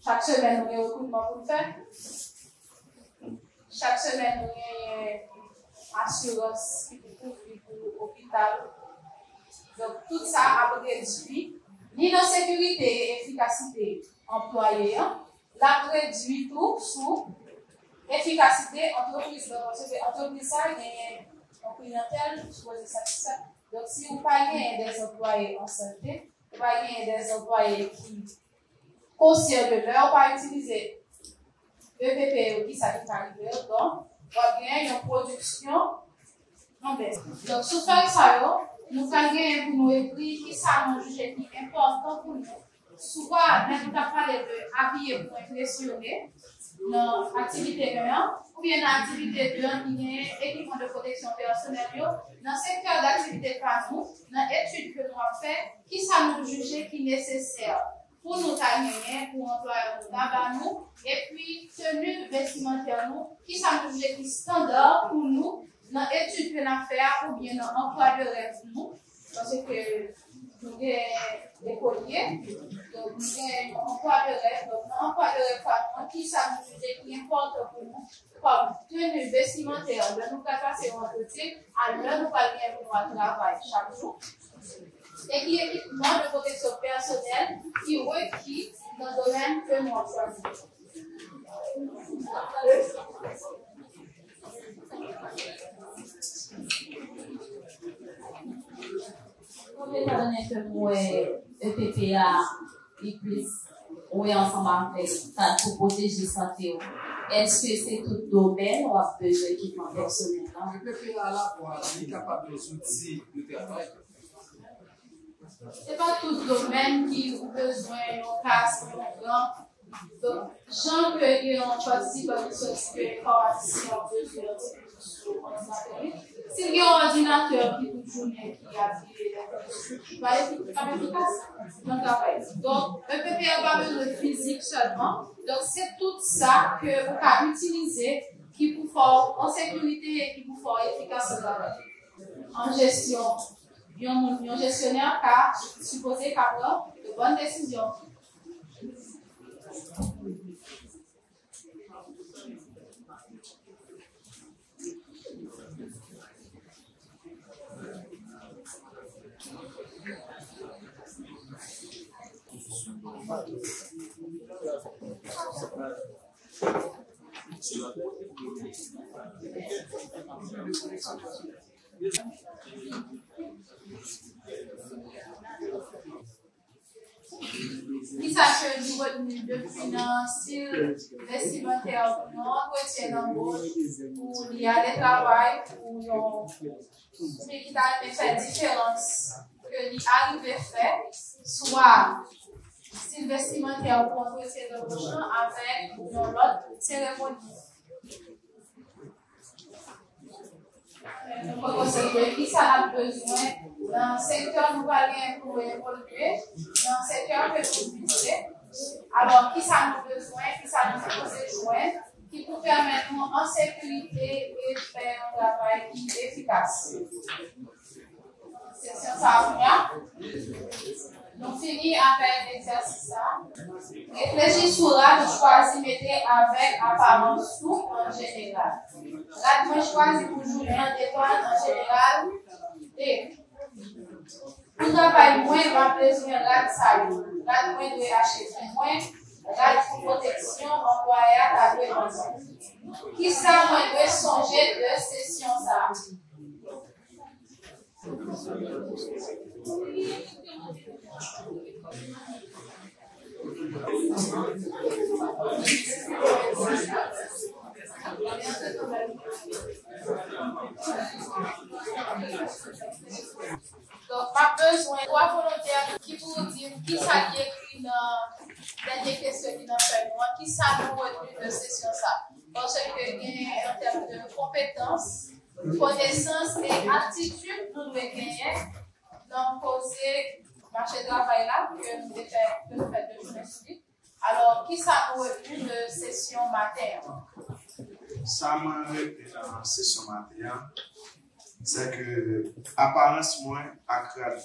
chak semèn nou gen rekritman pou n fè, chak semèn nou genyen asirans ki pou kouvri pou opital. Donk, tout sa ap redui ni nan sekirite e efikasite anplwaye an, l ap redui tou sou efikasite antrepriz lan, paske antrepriz sa genyen yon kliyantèl ki sipoze satisfè. Donk, si ou pa genyen dè anplwaye an sante, ou pa genyen dè anplwaye ki konsyan de lè ou pa itilize E P P yo, kisa ki ka rive yo, donk, w ap genyen yon pwodiksyon an bès. Donk, sou fèy sa yo, nou pral genyen pou nou ekri kisa nou jije ki enpòtan pou nou. Swa lè nou t ap pale de abiye pou enpresyone nan aktivite en an, oubyen nan aktivite de an ki genyen ekipman de pwoteksyon pèsonèl yo, nan sektè daktivite pa nou, nan etid ke nou ap fè, kisa nou jije ki nesesè pou nou ta genyen, pou anplwayè nou ta ba nou, epi teni vestimantè nou, kisa nou jije ki estanda pou nou nan etid ke n ap fè a, oubyen nan anplwa de rèv nou, paske nou gen lekolye, donk nou gen yon anplwa de rèv, donk nan anplwa de rèv pa nou an, kisa nou jije ki enpòtan pou nou, kòm teni vestimantè, lè nou pral pase yon antretyen, a lè nou pral genyen pou nou al travay chak jou, e ki ekipman de pwoteksyon pèsonèl ki reki nan domèn ke nou ap chwazi. Etandone ke m wè E P P a, li plis wè ansanm avèk kad pou pwoteje sante w, èske se tout domèn w ap bezwen ekipman pèsonèl lan? E P P a la pou li kapab yon zouti de travay. Se pa tout domèn ki ou bezwen yon kask, yon gan. Donk, jan ke gen yon patisipan ki sòti ke enfòmatisyen an bezwen yon ti kou sou òdinatè li. Si l gen yon òdinatè ki tout jounen ki ap vire lè li pa efi-, pa efikas nan travay li. Donk, E P P a pa bezwen fizik sèlman. Donk, se tout sa ke ou ka itilize ki pou fè w an sekirite e ki pou fè w efikas nan travay. An jesyon, yon moun, yon jesyonè ka sipoze ka pran de bòn desizyon. Kisa ke nou retni depi nan stil vestimantè pou yon antretyen danbòch, pou li ale travay, pou yon, oubyen ki ta renmen fè diferans ke li arive fè, swa stil vestimantè pou antretyen danbòch lan avèk yon lòt seremoni. Nou poko sonje kisa n ap bezwen nan sektè nou pral gen pou evolye, nan sektè ke nou vize. Alò, kisa nou bezwen, kisa nou sipoze jwenn, ki pou pèmèt nou an sekirite e fè yon travay ki efikas. Sesyon sa a, kounye a, nou fini avèk egzèsis sa a. Reflechi sou rad ou chwazi mete avèk aparans ou an jeneral. Rad mwen chwazi pou jounen an depann an jeneral de, pou travay mwen, m ap bezwen rad sa yo. Rad mwen dwe achte pou mwen, rad pou pwoteksyon anplwaye a ta dwe ban mwen. Kisa mwen dwe sonje de sesyon sa a? Donk, m ap bezwen twa volontè ki pou di m kisa ki ekri nan dènye kesyon ki nan fèy nou an, kisa nou retni de sesyon sa. Paske gen an tèm de konpetans, konesans e atitid nou dwe genyen nan koze mache travay la ke nou te fè, ke nou fè de jounen sou li. Alò, kisa nou retni de sesyon maten an? Sa mwen retni nan sesyon maten an, se ke aparans mwen ak rad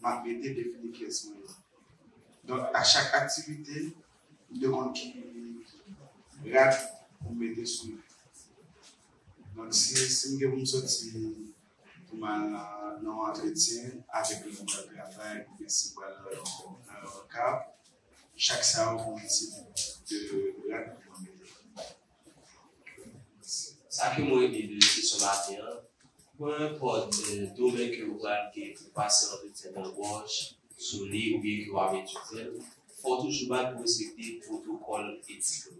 m ap mete defini kiyès mwen ye. Donk, a chak aktivite, m te konn ki rad pou m mete sou mwen. Donk, si, si m gen pou m soti pou m al nan, nan yon antretyen avèk yon travay, oubyen si m pral nan yon, nan yon kab, chak sa yo gon tip de rad pou mwen mete. Sa ke mwen retni de sesyon maten an, peu importe, euh, domèn ke ou pral gen pou pase antretyen danbòch sou li oubyen ke w ap etidye l, fò w toujou bat pou respekte pwotokòl etik yo.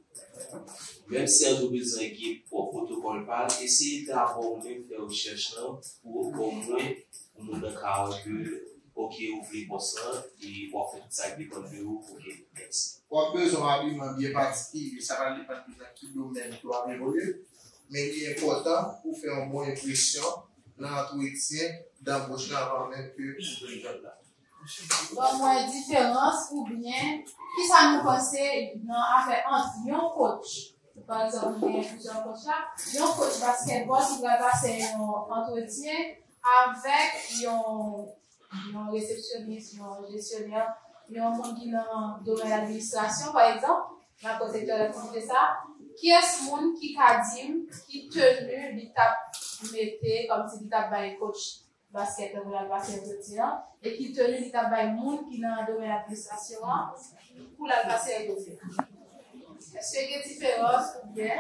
Menm si antrepriz lan gen pwòp pwotokòl pa l, eseye dabò ou menm fè rechèch lan pou omwen pou moun nan ka wè ke, oke, ou vle pòs lan e w ap fè tout sa k depann de ou pou w gen l. Mèsi. W ap bezwen yon abiman byen patikilye, sa pral depann de nan ki domèn ke w ap evolye, men li enpòtan pou w fè yon bon enpresyon nan antretyen danbòch lan avan menm ke ou jwenn djòb la. Ban mwen diferans oubyen kisa nou panse nan afè ant yon coach, pa egzanp, nou gen plizyè coach la, yon coach baskètbòl ki pral pase yon antretyen avèk yon, yon resepsyonis, yon jesyonè, yon moun ki nan domèn administrasyon, pa egzanp, nan sektè daktivite sa, kiyès moun ki ka di m ki teni li t ap mete, kòmsi li t ap bay coach baskèt lan pou l al pase entretyen an, e ki teni li t ap bay moun ki nan domèn administrasyon an pou l al pase entretyen an? Èske gen diferans oubyen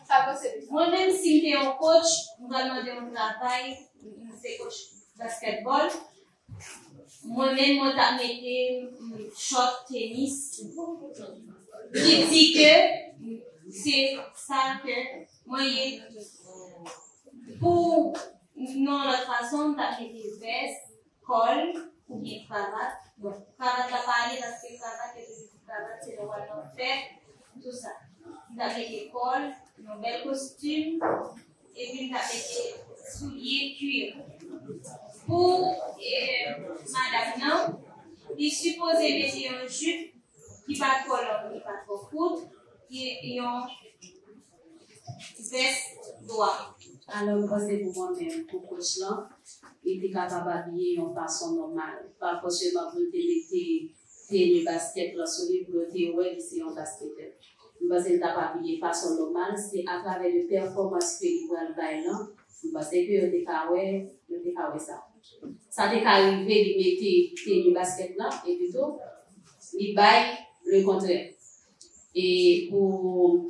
sa k panse de sa? Mwen menm, si m te yon coach, m pral mande yon travay, m se coach baskètbòl. Mwen menm, mwen t ap mete, mm, short tenis ki di ke se sa ke mwen ye. Pou nan yon lòt fason, m t ap mete vès, kòl oubyen kravat. Bon, kravat la pa ale paske kravat, yo toujou di kravat se lè w al nan fèt, tou sa. M t ap mete kòl, yon bèl kostim, epi m t ap mete soulye kuir. Pou, eh, madanm nan, li sipoze mete yon jip ki pa twò long, ki pa twò kout, ki yon vès dwa. Alò, m panse pou mwen menm, pou coach lan, li te kapab abiye yon fason nòmal. Pa fòseman pou l te mete teni baskèt lan sou li pou yo te wè li se yon basketè. M panse l t ap abiye fason nòmal, se atravè de pèfòmans ke li pral bay lan, m panse ke yo te ka wè, yo te ka wè sa. Sa te ka rive li mete teni baskèt lan, epi tou, Li bay le kontrè. E pou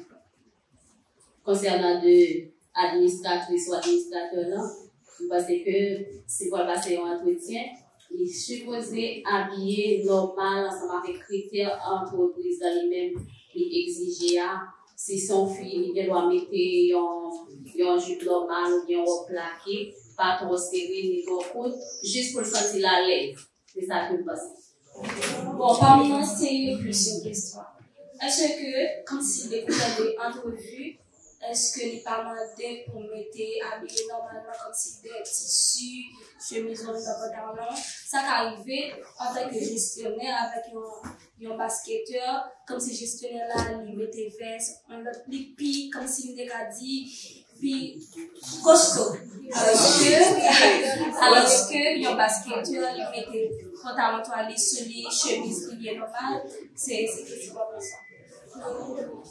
konsènan de administratris ou administratè lan, m panse ke si l pral pase yon antretyen, li sipoze abiye nòmal ansanm avèk kritè antrepriz lan li menm li egzije a. Si se yon fi, li gen dwa mete yon, yon jip nòmal oubyen yon wòb plake, pa twò sere ni twò kout, jis pou l santi l alèz. Se sa ke m panse. Bon, pa m nan, se plis yon kesyon. Èske, kòmsi, depi w tande antrevi, èske li pa mande pou mete abiye nòmalman, kòmsi de tisi, chemiz ou menm nan pantalon? Sa ka rive antanke jesyonè avèk yon, yon basketè, kòmsi jesyonè la, li mete vès, yon lòt, li pi, kòmsi m te ka di, pi kosto. Alòske, alòske yon basketè, li mete pantalon twale sou li, chemiz li byen nòmal, se, se kesyon konsa.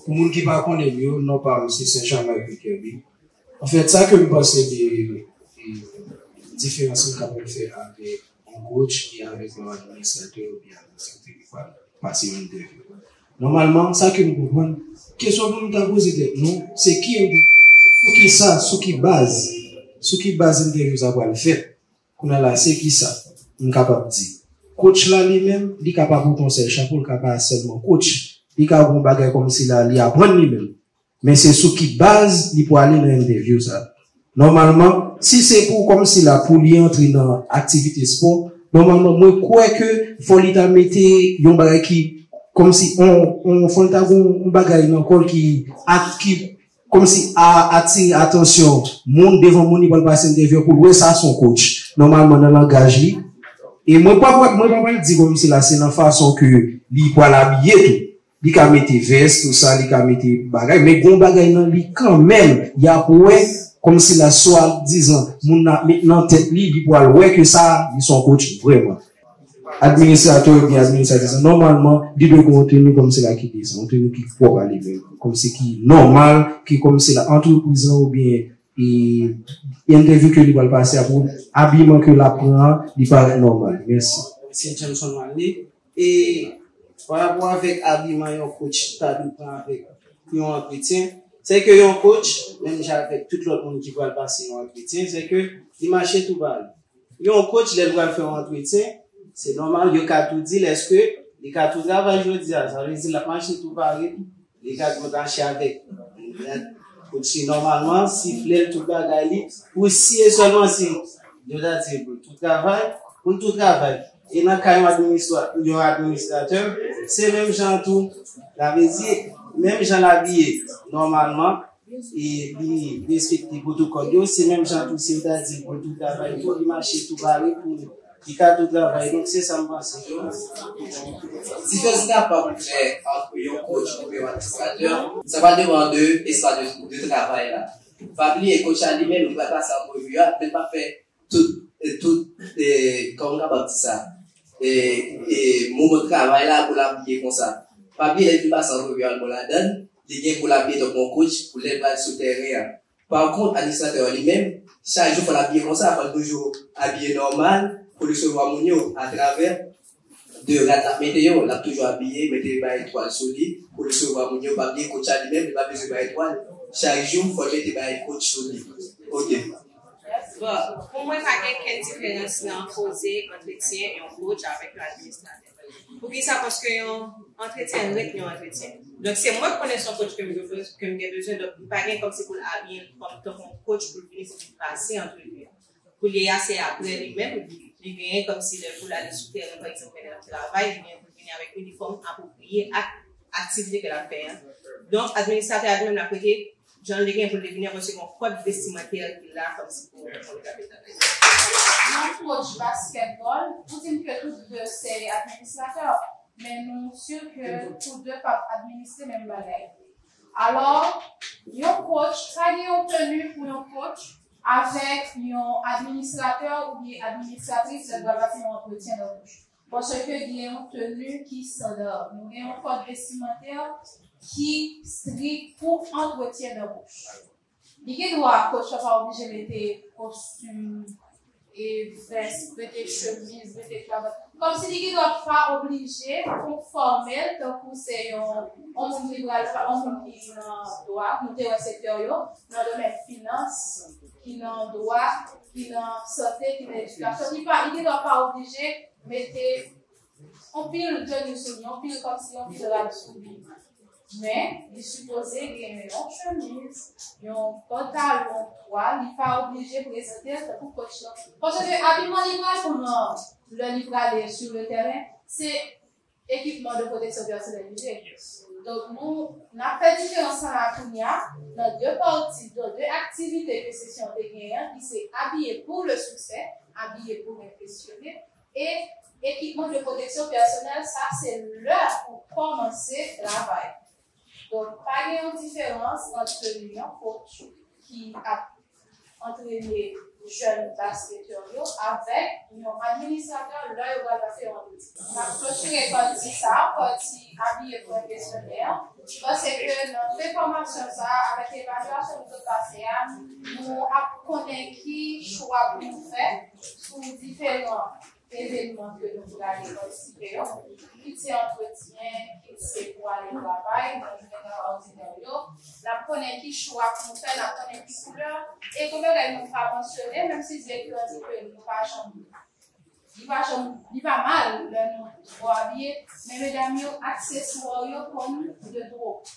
Pou moun ki pa konnen m yo, non pa m se Saint Germain Kirby. Anfèt, sa ke m panse de, de diferans m kapab fè avèk yon coach e avèk yon administratè oubyen administratris ki pral pase yon entèvyou. Nòmalman, sa ke m konprann, kesyon pou nou ta poze tèt nou, se ki entèvyou, sou ki sa, sou ki baz, sou ki baz entèvyou sa pral fèt. Kounye a la, se ki sa m kapab di. Coach la li menm, li ka pa pote yon sèl chapo, li ka pa sèlman coach. Li ka gen yon bagay kòmsi la, li aprann li menm. Men se sou ki baz li pwale nan entèvyou sa. Nòmalman, si se pou kòmsi la pou li antre nan aktivite spò, nòmalman mwen kwè ke fò li ta mete yon bagay ki kòmsi on, on fò li ta gen yon bagay nan kò l ki ak ki kòmsi a atire atansyon moun devan moun li pral pase entèvyou pou l wè sa se yon coach. Nòmalman nan langaj li. E mwen pa pral, mwen pa pral di kòmsi la se nan fason ke li pral abiye tou. Li ka mete vès, tou sa, li ka mete bagay, men gon bagay nan li kanmenm, y ap wè, kòmsi la swadizan, moun nan ap met nan tèt li, li pral wè ke sa, li se yon coach vrèman. Administratè oubyen administratris, nòmalman, li dwe gen yon teni kòmsi la ki desan, yon teni ki pwòp a li menm, kòmsi ki nòmal, ki kòmsi la antrepriz lan oubyen e entèvyou ke li pral pase a pou abiman ke l ap pran an, li parèt nòmal. Mèsi. Se Johnson Wanley. E pa rapò avèk abiman yon coach ta dwe pran avèk yon antretyen, se ke yon coach, menm jan avèk tout lòt moun ki pral pase yon antretyen, se ke li mache tou parèy. Yon coach, lè l pral fè yon antretyen, se nòmal, yo ka tou di l, èske li ka tou travay jodi a? Sa vle di l ap mache tou parèy. Li ka tou mache avèk kote nòmalman, sifle l, tout bagay li, pou si e sèlman si yo ta di l pou l tou travay, pou l tou travay. E nan ka yon administra-, yon administratè, se menm jan tou, sa vle di, menm jan l abiye nòmalman, e li respekte pwotokòl yo, se menm jan tou, si yo ta di l pou l tou travay tou, li mache tou pare pou li ka tou travay, donk se sa m panse. Diferans ki kapab fè ant yon coach oubyen yon administratè, sa va depann de espas de, de travay la. Pa bliye, coach la li menm, li pral pase antrevi a, men l pa fè tout, e, tout, e, kòman m kapab di sa? E, e, moman travay la pou l abiye konsa. Pa bliye, lè l fin pase antrevi a, l bon ladan l, li gen pou l abiye tankou yon coach pou lè l pral sou tèren an. Pa kont, administratè a li menm, chak jou fò l abiye konsa, fò l toujou abiye nòmal pou l resevwa moun yo atravè de rad l ap mete yo. L ap toujou abiye, mete bay etwal sou li pou l resevwa moun yo. Pa bliye, coach la li menm, li pa bezwen bay etwal. Chak jou, fò l mete bay coach sou li. Ok. Bon, pou mwen, pa gen kenn diferans nan koze antretyen yon coach avèk yon administratè. Poukisa? Paske yon antretyen ret yon antretyen. Donk, se mwen k konnen se yon coach ke m gen, ke m gen bezwen, donk, m pa gen kòmsi pou l abiye l kòm tankou yon coach pou l vini, pou l vin pase antrevi a. Koulye a, se apre li menm, li genyen kòmsi lè pou l ale sou tèren, pa egzanp, lè l ap travay, li genyen pou l vini avèk inifòm apwopriye ak aktivite ke l ap fè a. Donk, administratè a li menm l ap rete jan l te gen pou l te vini an, paske gon kòd vestimantè ki la kòmsi pou, pou l kapab travay. Yon coach baskètbòl, ou di m ke tout de se administratè, men nou si ke tou de p ap administre menm bagay. Alò, yon coach, pa gen yon teni pou yon coach avèk yon administratè oubyen administratris lè l pral pase yon antretyen danbouch. Paske gen yon teni ki estanda. Nou gen yon kòd vestimantè ki strik pou antretyen danbouch. Li gen dwa, coach la pa oblije mete kostim, e vès, mete chemiz, mete kravat. Kòmsi li gendwa pa oblije pou fòme l tankou se yon, yon moun ki pral, yon moun ki nan dwa, nou te wè sektè yo, nan domèn finans, ki nan dwa, ki nan sante, ki nan edikasyon, li pa, li gendwa pa oblije mete anpil djeni sou li, anpil kòmsi, anpil rad sou li. Men, li sipoze gen yon chemiz, yon pantalon, twa, li pa oblije prezante l tankou coach lan. Paske abiman li pral pran lè li prale sur le terrain, se ekipman de pwoteksyon pèsonèl li ye. Donk, nou, n ap fè diferans sa la kounye a, nan de pati, nan de aktivite ke sesyon te genyen, ki se abiye pou le siksè, abiye pou enpresyone, e ekipman de pwoteksyon pèsonèl, sa se lè pou kòmanse travay. Donk, pa gen yon diferans ant yon coach ki ap antrene jèn basketè yo avèk yon administratè lè yo pral pase yon antretyen. N ap klotire pati sa a, pati abiye pou enpresyone an, paske nan fen fòmasyon sa a, avèk evalyasyon nou sot pase a, nou ap konnen ki chwa pou nou fè sou diferan evenman ke nou prale patisipe yo, kit se antretyen, kit se pou ale travay, nan jounen èkstraòdinè yo, n ap konnen ki chwa pou nou fè, n ap konnen ki koulè, e gon bagay nou pa mansyone, menm si direktè an di ke nou pa janm, li pa janm, li pa mal lè nou bon abiye, men medam yo, akseswa yo konn de twòp.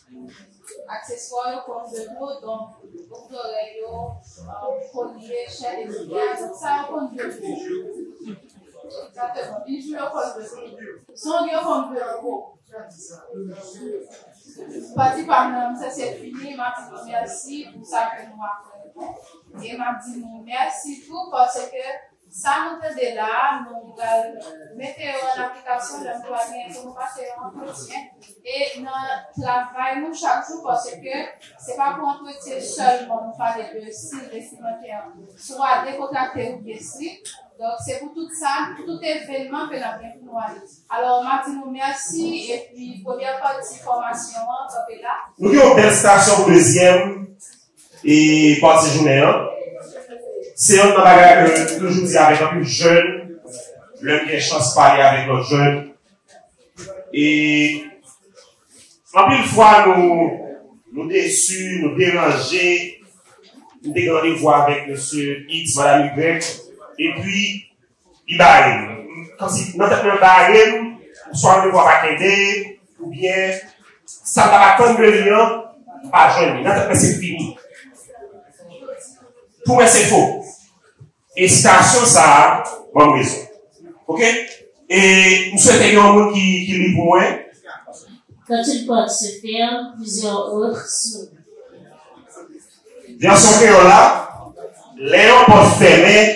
Akseswa yo konn de dwo, donk, bouk dòrèy yo, kolye, chèn, etsetera. Donk, sa yo konn de dwo. Egzakteman. Bijou yo konn de dwo. Zong yo konn de dwo. Pati pa m nan, m sanse fini, m ap di nou mèsi pou sa ke nou aprann. E m ap di nou mèsi tou, paske sa nou tande la a, nou pral mete yo an aplikasyon lè nou pral gen pou nou pase yon antretyen. E nan travay nou chak jou, paske se pa pou antretyen sèlman nou pale de stil vestimentè an, swa dekontrakte oubyen strik. Donk, se pou tout sa, tout evenman ke n ap gen pou nou ale. Alò, m ap di nou mèsi, epi premyè pati fòmasyon an kanpe la. Nou gen yon bèl sitasyon pou dezyèm e pati jounen an. Se youn nan bagay ke m toujou di avèk anpil jèn, lè m gen chans pale avèk lòt jèn. E anpil fwa nou, nou desi, nou deranje. M te gen randevou avèk mesye X, madam Y, epi li bare m. Kòmsi nan tèt mwen bare m, swa randevou a pa kenbe, oubyen sa m t ap atann de li an, m pa jwenn li. Nan tèt mwen se fini. Pou mwen se fo. E sitasyon sa a ban m rezon. Oke? E m swete gen yon moun ki, ki li pou mwen. Quand une porte se ferme, plusieurs autres s'ouvrent. Vèsyon kreyòl la, lè yon pòt fèmen,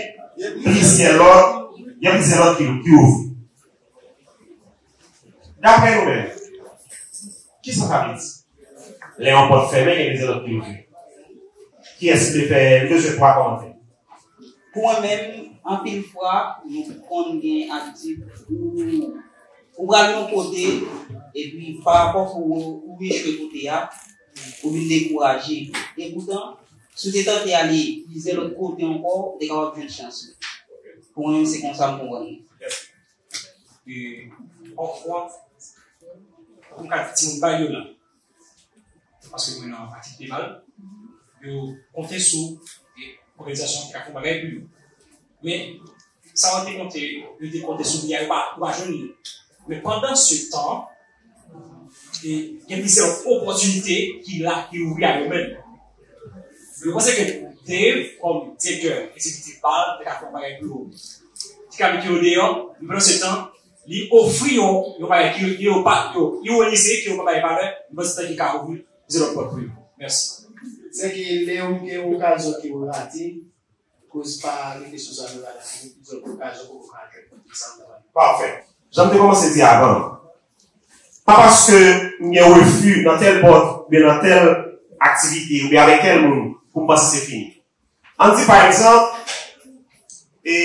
plizyè lòt, gen plizyè lòt ki, ki ouvri. Daprè nou menm, kisa sa vle di? Lè yon pòt fèmen, gen plizyè lòt ki ouvri. Kiyès ki vle fè, m bezwen twa kòmantè. Pou mwen menm, anpil fwa, nou konn gen abitid ou, ou pral yon kote, epi pa rapò pou ou, ou echwe kote a, ou vin dekouraje. Epoutan, si w te tante ale plizyè lòt kote ankò, ou te kapab jwenn chans ou. Pou mwen menm, se konsa m konprann li. E, pafwa, pou m ka di timoun pa vyolan, paske mwen nan aktivite mal, yo konte sou, e, òganizasyon ki ka fè yon bagay pou yo. Men, sa yo te konte, yo te konte sou li a, yo pa, yo pa jwenn li. Men pandan se tan, e, gen plizyè opòtinite ki la, ki ouvri a yo menm. Yo panse ke Dave, kòm direktè egzekitif bal, te ka fè yon bagay pou yo. Te ka mete yo deyò, men pandan se tan, li ofri yo yon bagay ki yo, yo pa, yo ironize, ke yo pa bay valè, men pandan se tan ki ka ouvri plizyè lòt pòt pou yo. Mèsi. Se ke lè w gen okazyon ke w rate, koz pa rete sou sa nou rate, plizyè okazyon pou w ka jwenn sa w ta pale. Pafè. Jan m te kòmanse di avan, pa paske m gen refi nan tèl pòt, oubyen nan tèl aktivite, oubyen avèk tèl moun, pou m panse se fini. Ann di, pa egzanp, e,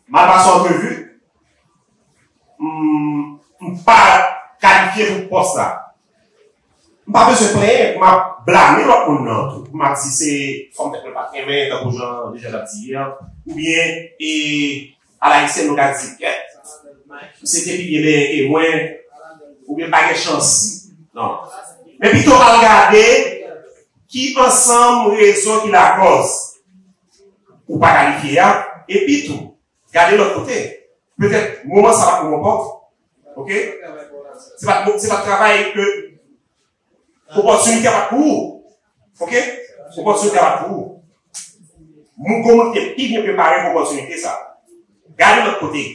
m al pase yon antrevi, m, m pa kalifye pou pòs la. M pa bezwen plenyen pou m ap blame lòt moun nan tou, pou m ap di se fòm tèt mwen pa t renmen, tankou jan deja t ap di a, oubyen, e, alayisyèn nou ka di, kèt, Misye te pi byen benyen ke mwen, oubyen pa gen chans. Non. Men pito al gade ki ansanm rezon ki lakòz ou pa kalifye a, epi tou, gade lòt kote. Petèt, moman sa pa pou w ankò. Oke? Se pa, se pa travay ke opòtinite a pa pou ou. Oke? Opòtinite a pa pou ou. Moun kon moun ki te pi byen prepare pou opòtinite sa. Gade lòt kote.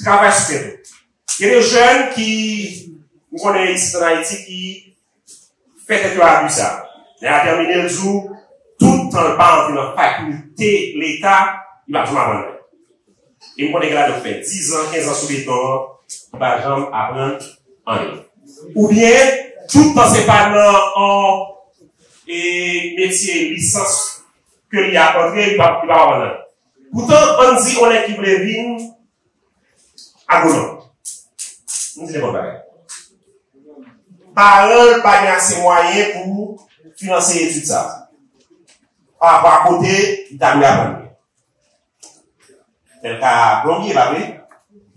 Travay sou tèt ou. Gen de jèn ki, m konnen isit an Ayiti, ki fè tèt yo abi sa. Lè y a tèmine, l di w, tout tan l pa antre nan fakilte Leta, li pa janm aprann anyen. E m konnen gen ladan yo fè diz an, kenz an sou beton an, li pa janm aprann anyen. Oubyen, tout tan se pa nan yon, e, metye lisans ke li ap antre, li pa, li pa aprann anyen. Poutan, ann di, yon nèg ki vle vin agwonòm. M di nenpòt bagay. Paran l pa gen ase mwayen pou finanse etid sa a. Pa rapò a kote li ta dwe aprann li. Fè l ka plonbye, pa vre?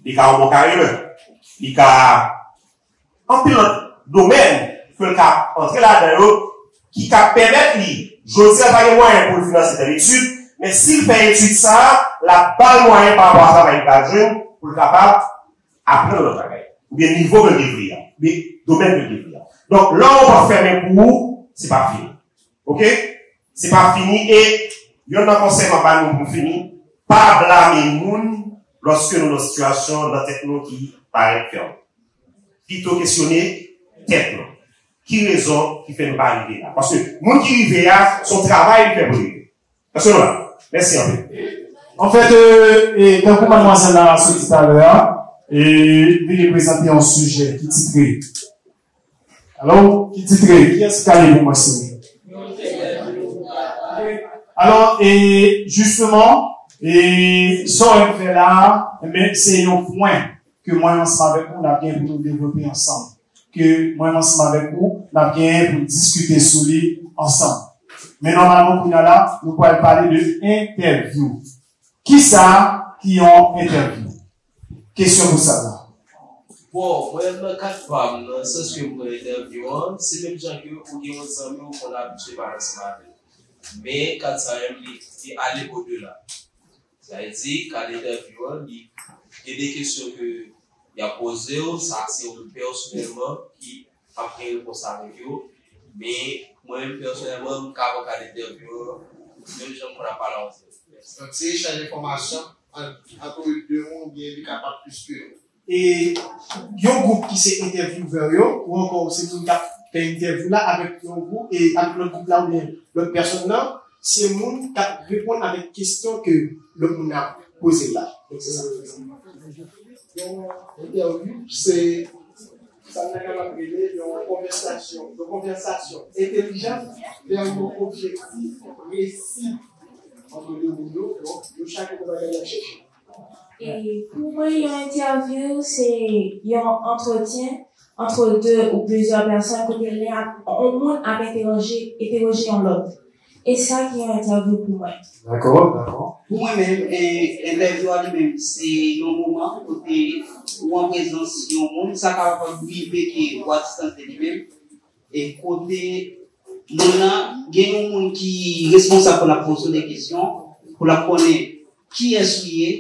Li ka yon bon karyè. Li ka anpil lòt domèn ke l ka antre ladan yo, ki ka pèmèt li, jodi a, l pa gen mwayen pou l finanse tèl etid, men si l fè etid sa a, l ap ba l mwayen pa rapò a travay li pral jwenn pou l kapab aprann lòt bagay, oubyen nivo ke l te vle a, oubyen domèn ke l te vle a. Donk, lè yon pòt fèmen pou ou, se pa fini. Oke? Se pa fini. E yonn nan konsèy m ap ba nou pou m fini, pa blame moun lòske nou nan sitiyasyon nan tèt nou ki parèt fèm. Pito kesyone tèt nou. Ki rezon ki fè nou pa rive la? Paske moun ki rive a, se yon travay li fè pou li rive. Èske nou la? Mèsi anpil. Anfèt, e, e, tankou madmwazèl la soti talè a, e, li te prezante yon sijè ki titre. Alò, ki titre? Kiyès ki ka li pou mwen, silvouplè? Alò, e, jisteman, e, sa w fè la, enben, se yon pwen ke mwen ansanm avèk ou, n ap gen pou nou devlope ansanm. Ke mwen ansanm avèk ou, n ap gen pou n diskite sou li ansanm. Men nòmalman, kounye a la, nou pral pale de entèvyou. Kisa ki yon entèvyou? Kesyon pou sa la. Bon, mwen nan kad pa m, nan sans ke m pran entèvyou an, se menm jan ke ou gen yon zanmi ou konn abitye pale ansanm avè l. Men kad sa menm, li, li ale odela. Sa vle di, kad entèvyou an, li gen de kesyon ke y ap poze w, sa se ou menm pèsonèlman ki ap gen repons avèk yo. Men, mwen menm pèsonèlman, m ka pran kad entèvyou an, menm jan m konn ap pale avè w. Donk, se echanj enfòmasyon ant, ant de moun, oubyen li kapab plis ke yon. E yon gwoup ki se entèvyevè yo, ou ankò se moun k ap fè entèvyou la avèk yon gwoup, e avèk lòt gwoup la oubyen lòt pèsòn nan, se moun k ap reponn avèk kesyon ke lòt moun nan ap poze l la. Donk, se sa. Yon entèvyou, se sa n ta kapab rele yon konvèsasyon, yon konvèsasyon entèlijan vè yon objektif presi ant de moun yo, donk, yo chak gen bagay y ap chèche. E pou mwen, yon entèvyou, se yon antretyen ant de ou plizyè pèsòn kote lè ap, yon moun ap entèwoje, entèwoje yon lòt. E sa ki yon entèvyou pou mwen. Dakò, dakò. Pou mwen menm, e, entèvyou a li menm, se yon moman kote ou an prezans yon moun, sa kapab rive ke ou a distans de li menm, e kote moun nan, gen yon moun ki responsab pou l ap poze w de kesyon, pou l ap konnen kiyès ou ye,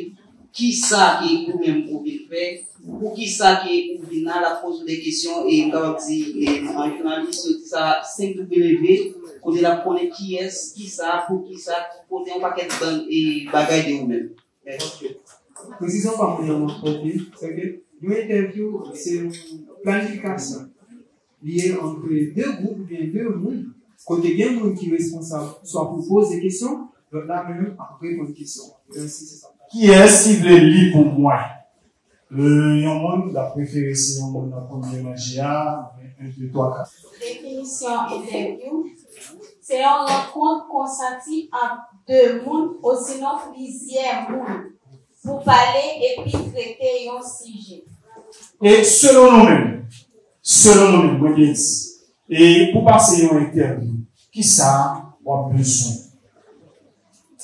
kisa ke ou menm ou vin fè, poukisa ke ou vin la, l ap poze w de kesyon, e m kapab di, e, an jounalis, yo di sa senk W, kote l ap konnen kiyès, kisa, poukisa, ki kote, yon pakèt ban-, e, bagay de ou menm. Mèsi. Presizyon pa m nan mwen, ok, se ke yon entèvyou, se yon planifikasyon. Li ye ant de gwoup oubyen de moun, kote gen moun ki responsab swa pou poze kesyon, lòt la menm ap reponn kesyon. Mèsi, se sa. Kiyès ki vle li pou mwen? Euh, yon moun, l ap prefere se yon moun nan premye ranje a, men en, de, twa, kat. Definisyon entèvyou, se yon rankont konsanti ant de moun osinon plizyè moun pou pale epi trete yon sijè. E selon nou menm, selon nou menm, mwen byen di, e pou pase yon entèvyou, kisa w ap bezwen?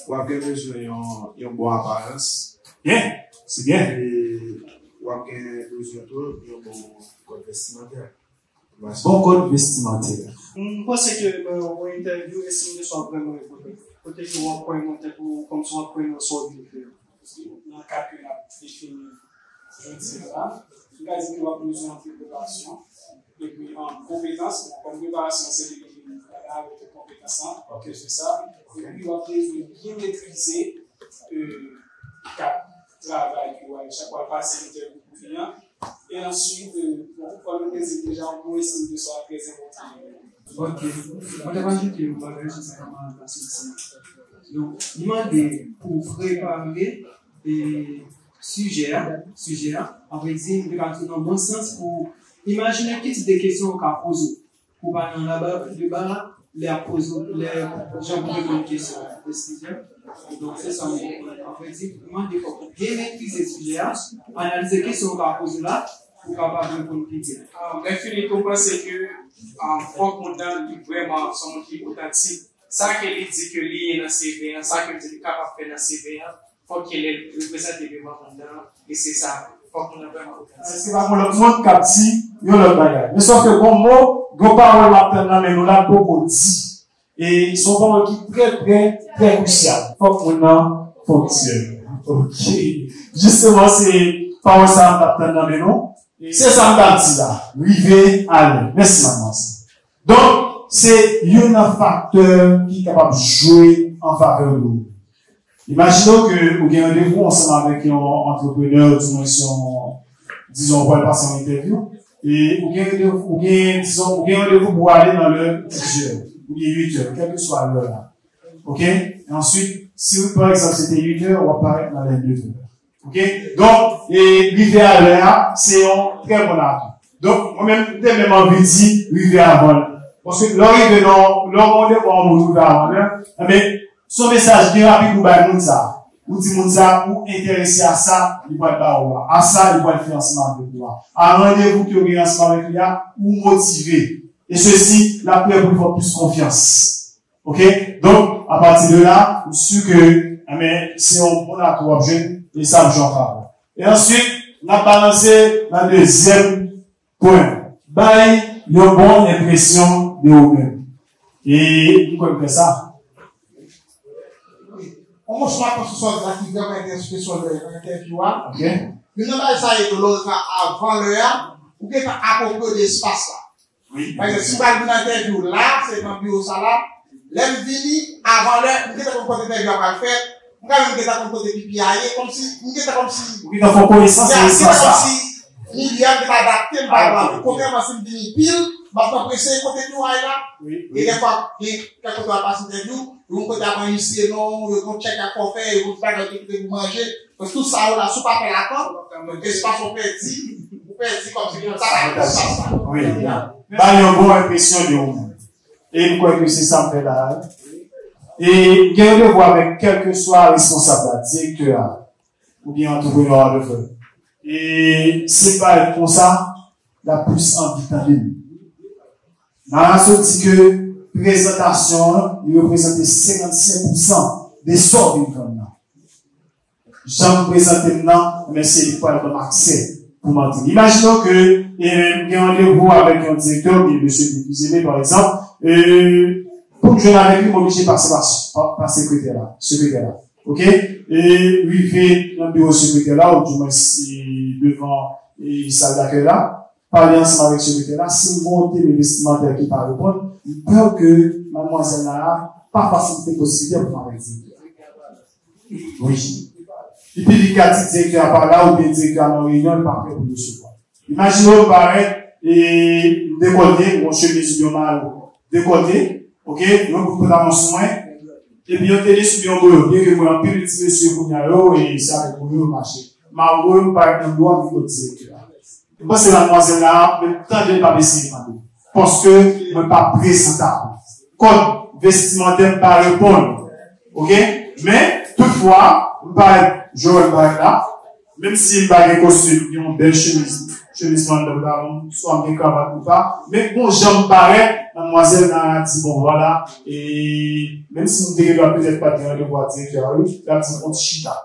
W ap gen bezwen yon, yon bon aparans. Byen, se byen. E W ap gen bezwen tou yon bon kòd vestimantè. Bon kòd vestimantè. M panse ke yon entèvyou, estime de swa vrèman enpòtan. Kote ke w ap kwè nan tèt ou, kòmsi w ap kwè nan sa w vin fè a. Nan kad ke n ap defini jodi a la, m ka di ke w ap bezwen antre preparasyon epi konpetans. Bon, kòm preparasyon se li ki vin avèk konpetans lan, ke se sa. Epi w ap bezwen byen metrize kad travay ke w al chak fwa w al pase entèvyou pou kliyan. E answit, bon, kòm nou te di l deja, yon bon estime de swa trè enpòtan. Ok. Mwen t ap ajoute yon bagay sou sa kamarad la soti. Donk, li mande pou prepare e, sijè a, sijè a, anvle di, m te ka di nan bon sans pou imajine ki tip de kesyon ou ka poze. Pou pa nan laba deba lè ap poze lè jan pou reponn kesyon an. Eskize m. Donk se sa m konprann. Anvle di, mande fòk ou byen metrize sijè a, analize kesyon ou ka poze la, pou kapab reponn pi byen. Lè fini tou, m panse ke fòk moun nan li vrèman se yon moun ki otantik. Sa ke li di ke li ye nan CV an, sa ke li di li kapab fè nan CV an, fòk ke lè l reprezante devan moun nan, li se sa. Fòk moun nan vrèman otantik. Se pa pou lòt moun k ap di yon lòt bagay. Men sòf ke gon mo, gon pawòl m ap tann nan men nou la, m poko di. E se yon pawòl ki trè, trè, trè krisyal. Fòk moun nan fonksyone. Ok. Jisteman, se pawòl sa a m t ap tann nan men nou. Se sa m t ap di la. Rive alè. Mèsi, madmwazèl. Donk, se youn nan faktè ki kapab jwe an favè w. Imajine w ke ou gen randevou ansanm avèk yon antreprenè, oudimwens yon, dizon, ou pral pase yon entèvyou, e ou gen randevou, ou gen, dizon, ou gen randevou pou w ale nan lè dis è, oubyen uit è, kèlkeswa lè la. Ok? E answit, si pa egzanp se te uit è, w ap parèt nan lè nèf è. Ok? Donk, e rive a lè a, se yon trè bon atou. Donk, mwen menm, m te menm anvi di, rive avan lè. Paske lè w rive nan, lè w gen randevou ak yon moun, rive avan lè, enben, se yon mesaj byen rapid ou bay moun sa a. Ou di moun sa a, ou enterese a sa li pral ba ou a, a sa li pral fè ansanm avèk ou a, a randevou ke w gen ansanm avèk li a, ou motive. E sesi, l ap prè pou l fè w plis konfyans. Ok? Donk, apati de la, m si ke, enben, se yon bon atou w ap jwenn, e sa ap jwe an favè w. E answit, n ap balanse nan dezyèm pwen. Bay yon bon enpresyon de ou menm. E m kwè m fè sa. Yon moso atò sou sa w di la ki vrèman enterese kesyon nan entèvyou a. Ok. Youn nan bagay sa ye ke lè w rive avan lè a, ou gentan apwopriye w de espas la. Pa egzanp, si m pral vin nan entèvyou la, se nan biwo sa la, lè m vini avan lè, m gentan konn kote entèvyou a pral fèt, m ka menm gentan konn kote pipi a ye, kòmsi, m gentan kòmsi. Ou gentan fè konesans ak espas la. Milye a, m gentan adapte m pa rapò avè l. Kontrèman si m vini pil, m ap anprese kote nou ay la. E dèfwa, gen kèk kote w ap pase entèvyou, yon kote ap anrejistre non w, yo gen yon tchèk y ap fè w fè, yo gen yon ti bagay yo te kite pou manje. Tout sa yo la, si w pa fè l a tan, espas ou pèdi, ou pèdi kòmsi pou sa pa espas la. Wi. Ba l yon bon enpresyon de ou menm. E m kwè ke se sa m fè la a. E gen randevou avèk kèlkeswa responsab la, direktè a, oubyen antreprenè a, whatever. E se parèt konsa, l ap plis anvi tande m. Naraso di ke prezantasyon an, li reprezante senkannsenk pousan de sa w vin tann nan. Jan m prezante m nan, men se li k pral ban m aksè pou m antre. Imajine w ke e, m gen randevou avèk yon direktè, oubyen mesye Denis Aimé, pa egzanp, e, pou m jwenn avèk li, m oblije pase pa, pa, pa sekretè la, sekretè la. Ok? E rive nan biwo sekretè la, oudimwens devan e, sal dakèy la, pale ansanm avèk sekretè la, si m gen yon tele vestimantè ki pa reponn, m pè ke madmwazèl la a pa fasilite posiblite pou m avèk direktè a. Wi. Epi li ka di direktè a pa la oubyen direktè a nan reyinyon, li pa prè pou l resevwa. Imajine w m parèt e m dekòle, yon chemiz oubyen yon mayo dekòle, ok, yon bout pantalon sou mwen, epi yon tenis oubyen yon boyo, byenke m wè anpil ti mesye kounye a yo, e se avèk boyo yo mache. Malgre m parèt nan biro a, m kot direktè a. M panse madmwazèl la a, menm tande l p ap eseye tande. Paske mwen pa prezantab. Kòd vestimantè m pa reponn. Ok? Men, toutfwa, m parèt, Joel parèt la. Menm si m pa gen kostim, m gen yon bèl chemiz, chemiz pandan pantalon, swa m gen kravat ou pa. Men gon jan m parèt, madmwazèl nan di, bon, vwala, e menm si m te gen dwa petèt pa t gen randevou ak direktè a, wi, l ap di m, on ti chita.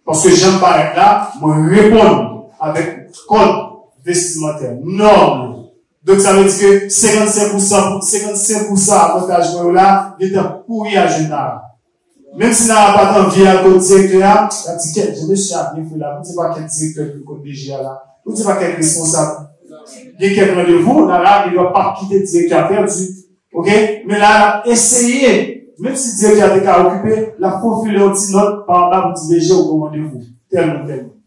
Paske jan m parèt la, mwen reponn. avèk kòd vestimantè, nòm yo. Donk, sa vle di ke senkannsenk pousan, senkannsenk pousan avantaj mwen yo la, gentan kouri ajenda a. Menm si Nara pa t anvi al kot direktè a, l ap di, "Kèt, jan mesye a byen fou la, pou di pa kèt direktè ki kot D G a la, pou di pa kèt responsab." Gen kèk randevou, Nara gen dwa p ap kite direktè a pèdi. Oke? Men la, l ap eseye, menm si direktè a te ka okipe, l ap fofile yon ti nòt pa anba pou di, "D G, ou gen yon randevou. Tèl moun, tèl moun."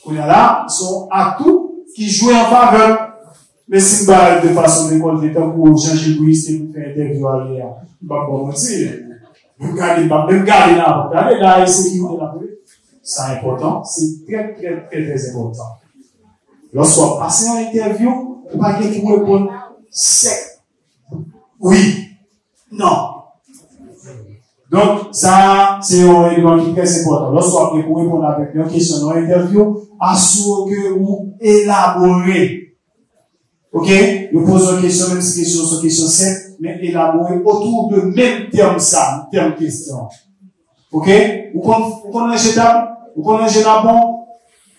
Kounye a la, se yon atou ki jwe an favè l. Men si m ba l de fason dekontre, tankou jan Gilles Brice te vin fè entèvyou a yè a, m p ap ba w manti. M gade, m p ap menm gade la, m ap gade la, e sekirite la pou li. Sa enpòtan, se trè, trè, trè, trè enpòtan. Lòske w ap pase yon entèvyou, ou pa gen pou reponn sèk. Wi. Non. Donk, sa, se yon eleman ki trè enpòtan. Lòske w ap gen pou reponn avèk yon kesyon nan yon entèvyou, asire w ke ou elabore. Oke? Yo poze yon kesyon, menm si kesyon se yon kesyon senp, men elabore otou de menm tèm sa, tèm kesyon. Oke? Ou konn, ou konn ranje tab? Ou konn ranje lapon?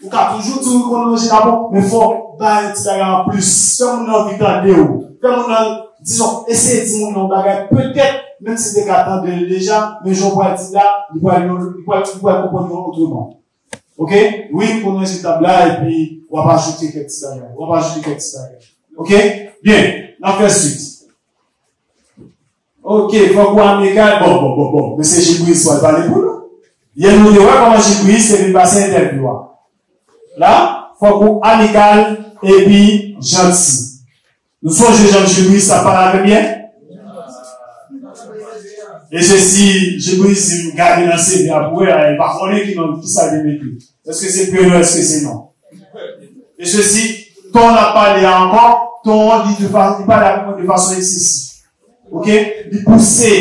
Ou ka toujou di ou konn ranje lapon, men fò w bay yon ti bagay anplis. Fè moun nan anvi tande w. Fè moun nan, dizon, eseye di moun nan yon bagay, petèt, menm si l te ka tande l deja, men jan w pral di l la, li pral, li pral, li pral konprann ou otreman. Oke? Wi, m konn ranje tab la, epi w ap ajoute kèk ti bagay. W ap ajoute kèk ti bagay. Oke? Byen, n ap fè swit. Oke, fòk ou amikal. Bon, bon, bon, bon. Mesye Gilles Brice pral pale pou nou. Yè nou te wè kòman Gilles Brice te vin pase entèvyou a. La, fòk ou amikal epi janti. Nou sonje jan Gilles Brice t ap pale avè m yè? E se si Gilles Brice di m gade nan C V a pou wè, e pa konnen ki non, ki sa l te mete. Èske se prenon, èske se non? E se si ton n ap pale a ankò, ton an, li de fa-, li pale avèk mwen de fason eksesif. Oke? Li pouse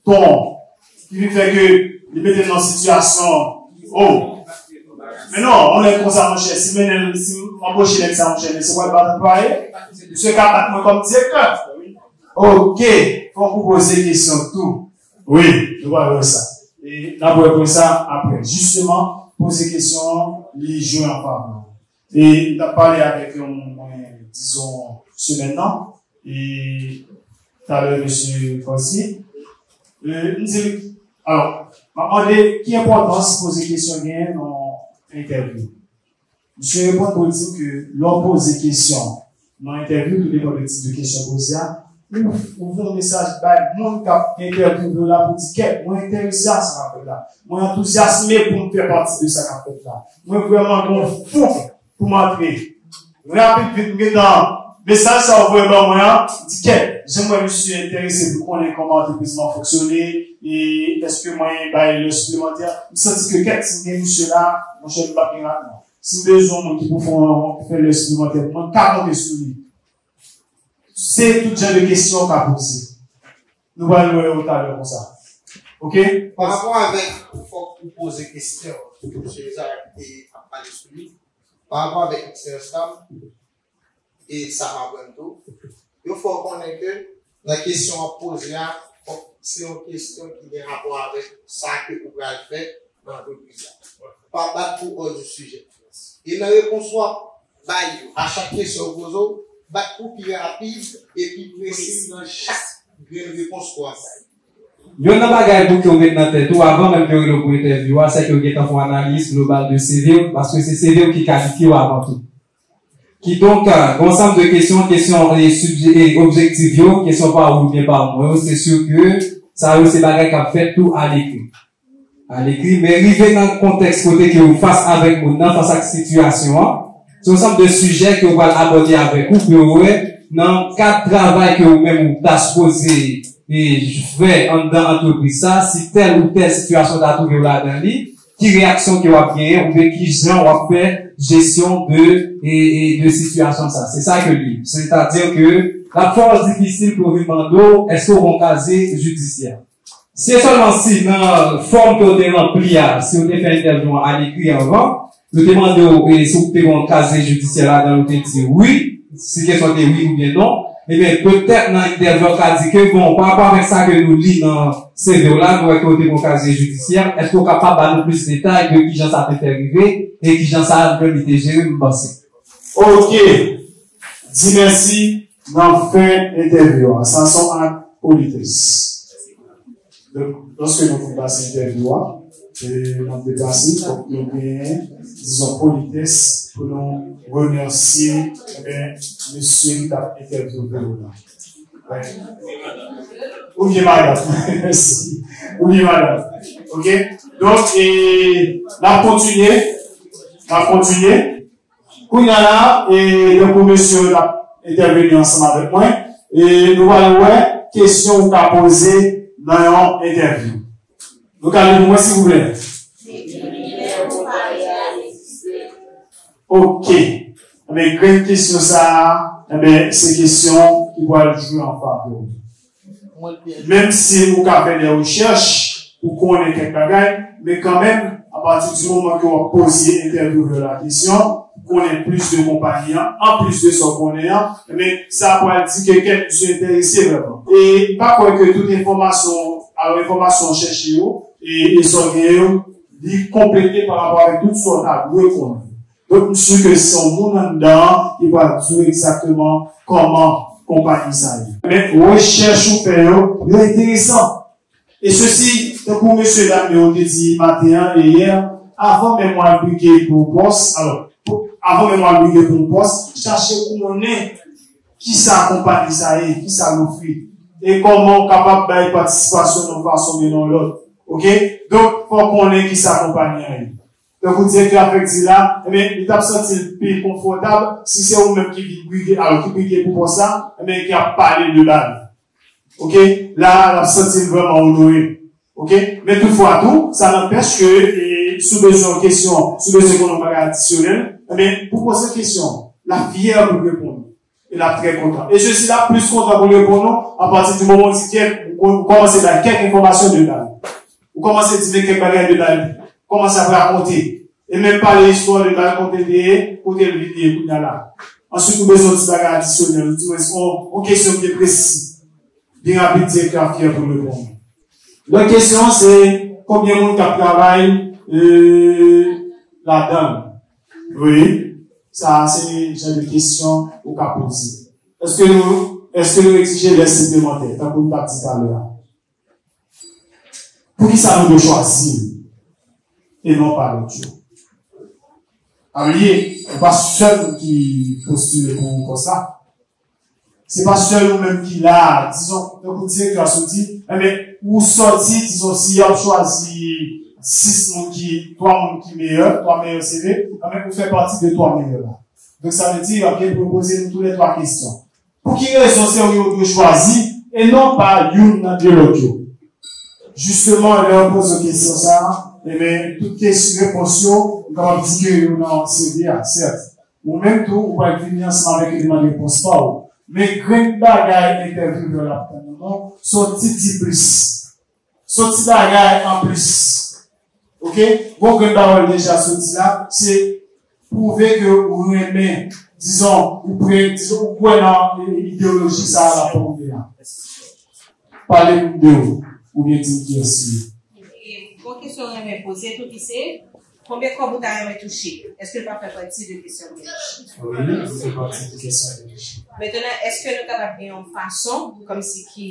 ton ki vin fè ke li mete m nan sitiyasyon, oh. Men non, yon nèg konsa, monchè, si mennen, si m anboche nèg sa, monchè, men se pral bat anplwaye, misye ka bat mwen kòm direktè. Oke, fòk ou poze kesyon tou. Wi, nou pral wè sa. E n ap wè pou sa apre. Jisteman, poze kesyon an, li jwe an favè w. E m t ap pale avèk yon moun, mwen, dizon, semèn nan, e talè, mesye Francis, e, m di, alò, m ap mande ki enpòtans poze kesyon genyen nan entèvyou. Misye reponn pou l di m ke lè w poze kesyon nan entèvyou, tou depann de tip de kesyon poze a, ou, ou voye yon mesaj bay moun k ap entèvyouve w la pou di, "Kèt, mwen enterese a sa k ap fèt la. Mwen antouzyasme pou m fè pati de sa k ap fèt la. Mwen vrèman gen yon fouk pou m antre." Rapid, vit, m gentan, mesaj sa w voye ban mwen an, di, "Kèt, jan m wè misye enterese pou konnen kòman antrepriz mwen an fonksyone, e èske mwen bay lè siplemantè?" M santi ke, kèt, si m gen misye la, monchè, m p ap gen rat non. Si m bezwen yon moun ki pou fè yon, fè lè siplemantè pou mwen, m ka konte sou li. Se tout jan de kesyon w ka poze. Nou pral wè yo talè konsa. Oke? Pa rapò avèk fòk ou poze kesyon, mesye Isaac te ap pale sou li, pa rapò avèk eksperyans pa m, e sa m aprann tou, yo fè w konnen ke nan kesyon w ap poze a, fòk se yon kesyon ki gen rapò avèk sa ke ou pral fè nan antrepriz la. Pa bat pou hors du sujet. E nan repons w ap bay yo, a chak kesyon yo poze w, bat pou pi rapid e pi presi nan chak grenn repons w ap bay. Youn nan bagay pou ke w met nan tèt ou, avan menm ke yo rele w pou entèvyou a, se ke w gentan fè yon analiz global de C V w, paske se C V w ki kalifye w avan tou. Kidonk, euh, gen yon ansanm de kesyon, kesyon, e, sibje-, e, objektif yo, kesyon pa ou oubyen pa mwen yo, se si ke sa yo se bagay k ap fèt tou alekri. Alekri, men rive nan kontèks kote ke ou fas avèk moun nan, fas ak sitiyasyon an, se yon ansanm de sijè ke ou pral abòde avèk ou pou yo wè nan kad travay ke ou menm ou ta sipoze, e, fè anndan antrepriz sa, si tèl ou tèl sitiyasyon ta twouve w ladan li, ki reyaksyon ke w ap genyen oubyen ki jan w ap fè jesyon de, e, e, de sitiyasyon sa. Se sa ke l ye. Sètadi ke l ap fè w difisil pou yo vin mande w èske w gen yon kazye jidisyè. Se sèlman si nan fòm ke w te ranpli a, si w te fè entèvyou an alekri anvan, yo te mande w, e, si w te gen yon kazye jidisyè ladan l, ou te di wi, si kesyon te wi oubyen non. Ebyen, petèt nan entèvyou w ka di ke, bon, pa rapò avèk sa ke nou li nan C V w la, nou wè ke w te gon kazye jidisyè, èske w kapab ba nou plis detay de kijan sa te fè rive e kijan sa menm li te jere, m panse. Ok. Di mèsi nan fen entèvyou a. Sa se yon ak politès. Donk, lòske nou fin pase entèvyou a, e, n ap deplase, fòk nou genyen, dizon, politès pou nou remèsye, ebyen, mesye ki t ap entèvyou nou la. Oubyen madanm. Mèsi. Oubyen madanm. Ok? Donk, e, n ap kontinye. N ap kontinye. Kounye a la, e, tankou mesye yo t ap entèveni ansanm avèk mwen, e, nou pral wè kesyon ou ka poze nan yon entèvyou. Nou ka li pou mwen, silvouplè? Ok. Ebyen, grenn kesyon sa a, ebyen, se kesyon ki pral jwe an favè w. Menm si ou ka fè de rechèch pou konnen kèk bagay, men kanmenm, apati di moman ke w ap poze entèvyou yo la kesyon, konnen plis de konpayi an, anplis de sa w konnen an, men sa pral di ke kèk misye enterese vrèman. E m pa kwè ke tout enfòmasyon, alò enfòmasyon w chèche yo, e, e sa w genyen yo, li konplete pa rapò avèk tout sa w ta dwe konnen. Donk, m si ke se yon moun anndan an ki pral di w egzakteman kòman konpayi sa ye. Men, rechèch ou fè yo, yo enteresan. E sesi, tankou mesye dam yo te di maten an e yè, avan menm w al aplike pou yon pòs, alò, pou, avan menm w al aplike pou yon pòs, chache konnen kisa konpayi sa ye, kisa l ofri, e kòman w kapab bay patisipasyon nan yon fason oubyen nan yon lòt. Ok? Donk, fò w konnen kisa konpayi an ye. Tankou direktè a fèk di la, ebyen, li t ap santi l pi konfòtab si se ou menm ki vin brige, alò ki brige pou pòs la, ebyen, ki ap pale de bal. Ok? La, l ap santi l vrèman onore. Ok? Men toutfwa tou, sa nanpèch ke, e, si w bezwen yon kesyon, si w bezwen konnen yon bagay adisyonèl, ebyen, pou poze kesyon, l ap fyè pou l reponn. E l ap trè kontan. E sesi la plis kontan pou reponn ou, apati di moman ou di kèk, ou kòmanse bay kèk enfòmasyon de bal. Ou kòmanse di men kèk bagay de bal. Kòmanse ap rakonte. E menm pale istwa de bal kote l te ye, kote l vin ye kounye a la. Answit, ou bezwen yon ti bagay adisyonèl, ou di mwen, yon, yon kesyon byen presi. Byen rapid, direktè a fyè pou l reponn. Lòt kesyon an, se konbyen moun k ap travay, e, ladan l? Wi, sa a se jan de kesyon ou ka poze. Èske nou, èske nou egzije lè siplemantè, tankou m t ap di talè a? Poukisa nou dwe chwazi l e non pa lòt yo? Abliye, ou pa sèl ki postile pou pòs la. Se pa sèl ou menm ki la, dizon, tankou direktè a sot di, enben, ou sòti, dizon, si y ap chwazi sis moun ki, twa moun ki meyè, twa meyè C V, enben, ou fè pati de twa meyè la. Donk, sa vle di, y ap gen pou yo poze nou toulètwa kesyon. Pou ki rezon se ou yo dwe chwazi e non pa youn nan de lòt yo? Jisteman, lè yo poze w kesyon sa a, enben, tout kes-, repons yo, ou kapab di ke yo nan C V a, sèt. Ou menm tou, ou pral vini ansanm avèk eleman de repons pa w. Men grenn bagay entèvyewè a ap tann nan nou, se yon ti di plis. Se yon ti bagay anplis. Ok? Gon grenn pawòl deja soti la, se pwouve ke ou renmen, dizon, ou pre, dizon, ou kwè nan, e, ideyoloji sa a l ap pwomove a. Pale m de ou, oubyen di m kiyès ou ye. E, gon kesyon ou renmen poze tou ki se, konbyen kòb ou ta renmen touche? Èske l pa fè pati de kesyon de touche? Wi, li fè pati de kesyon de touche. Mentnan, èske nou kapab gen yon fason, kòmsi ki,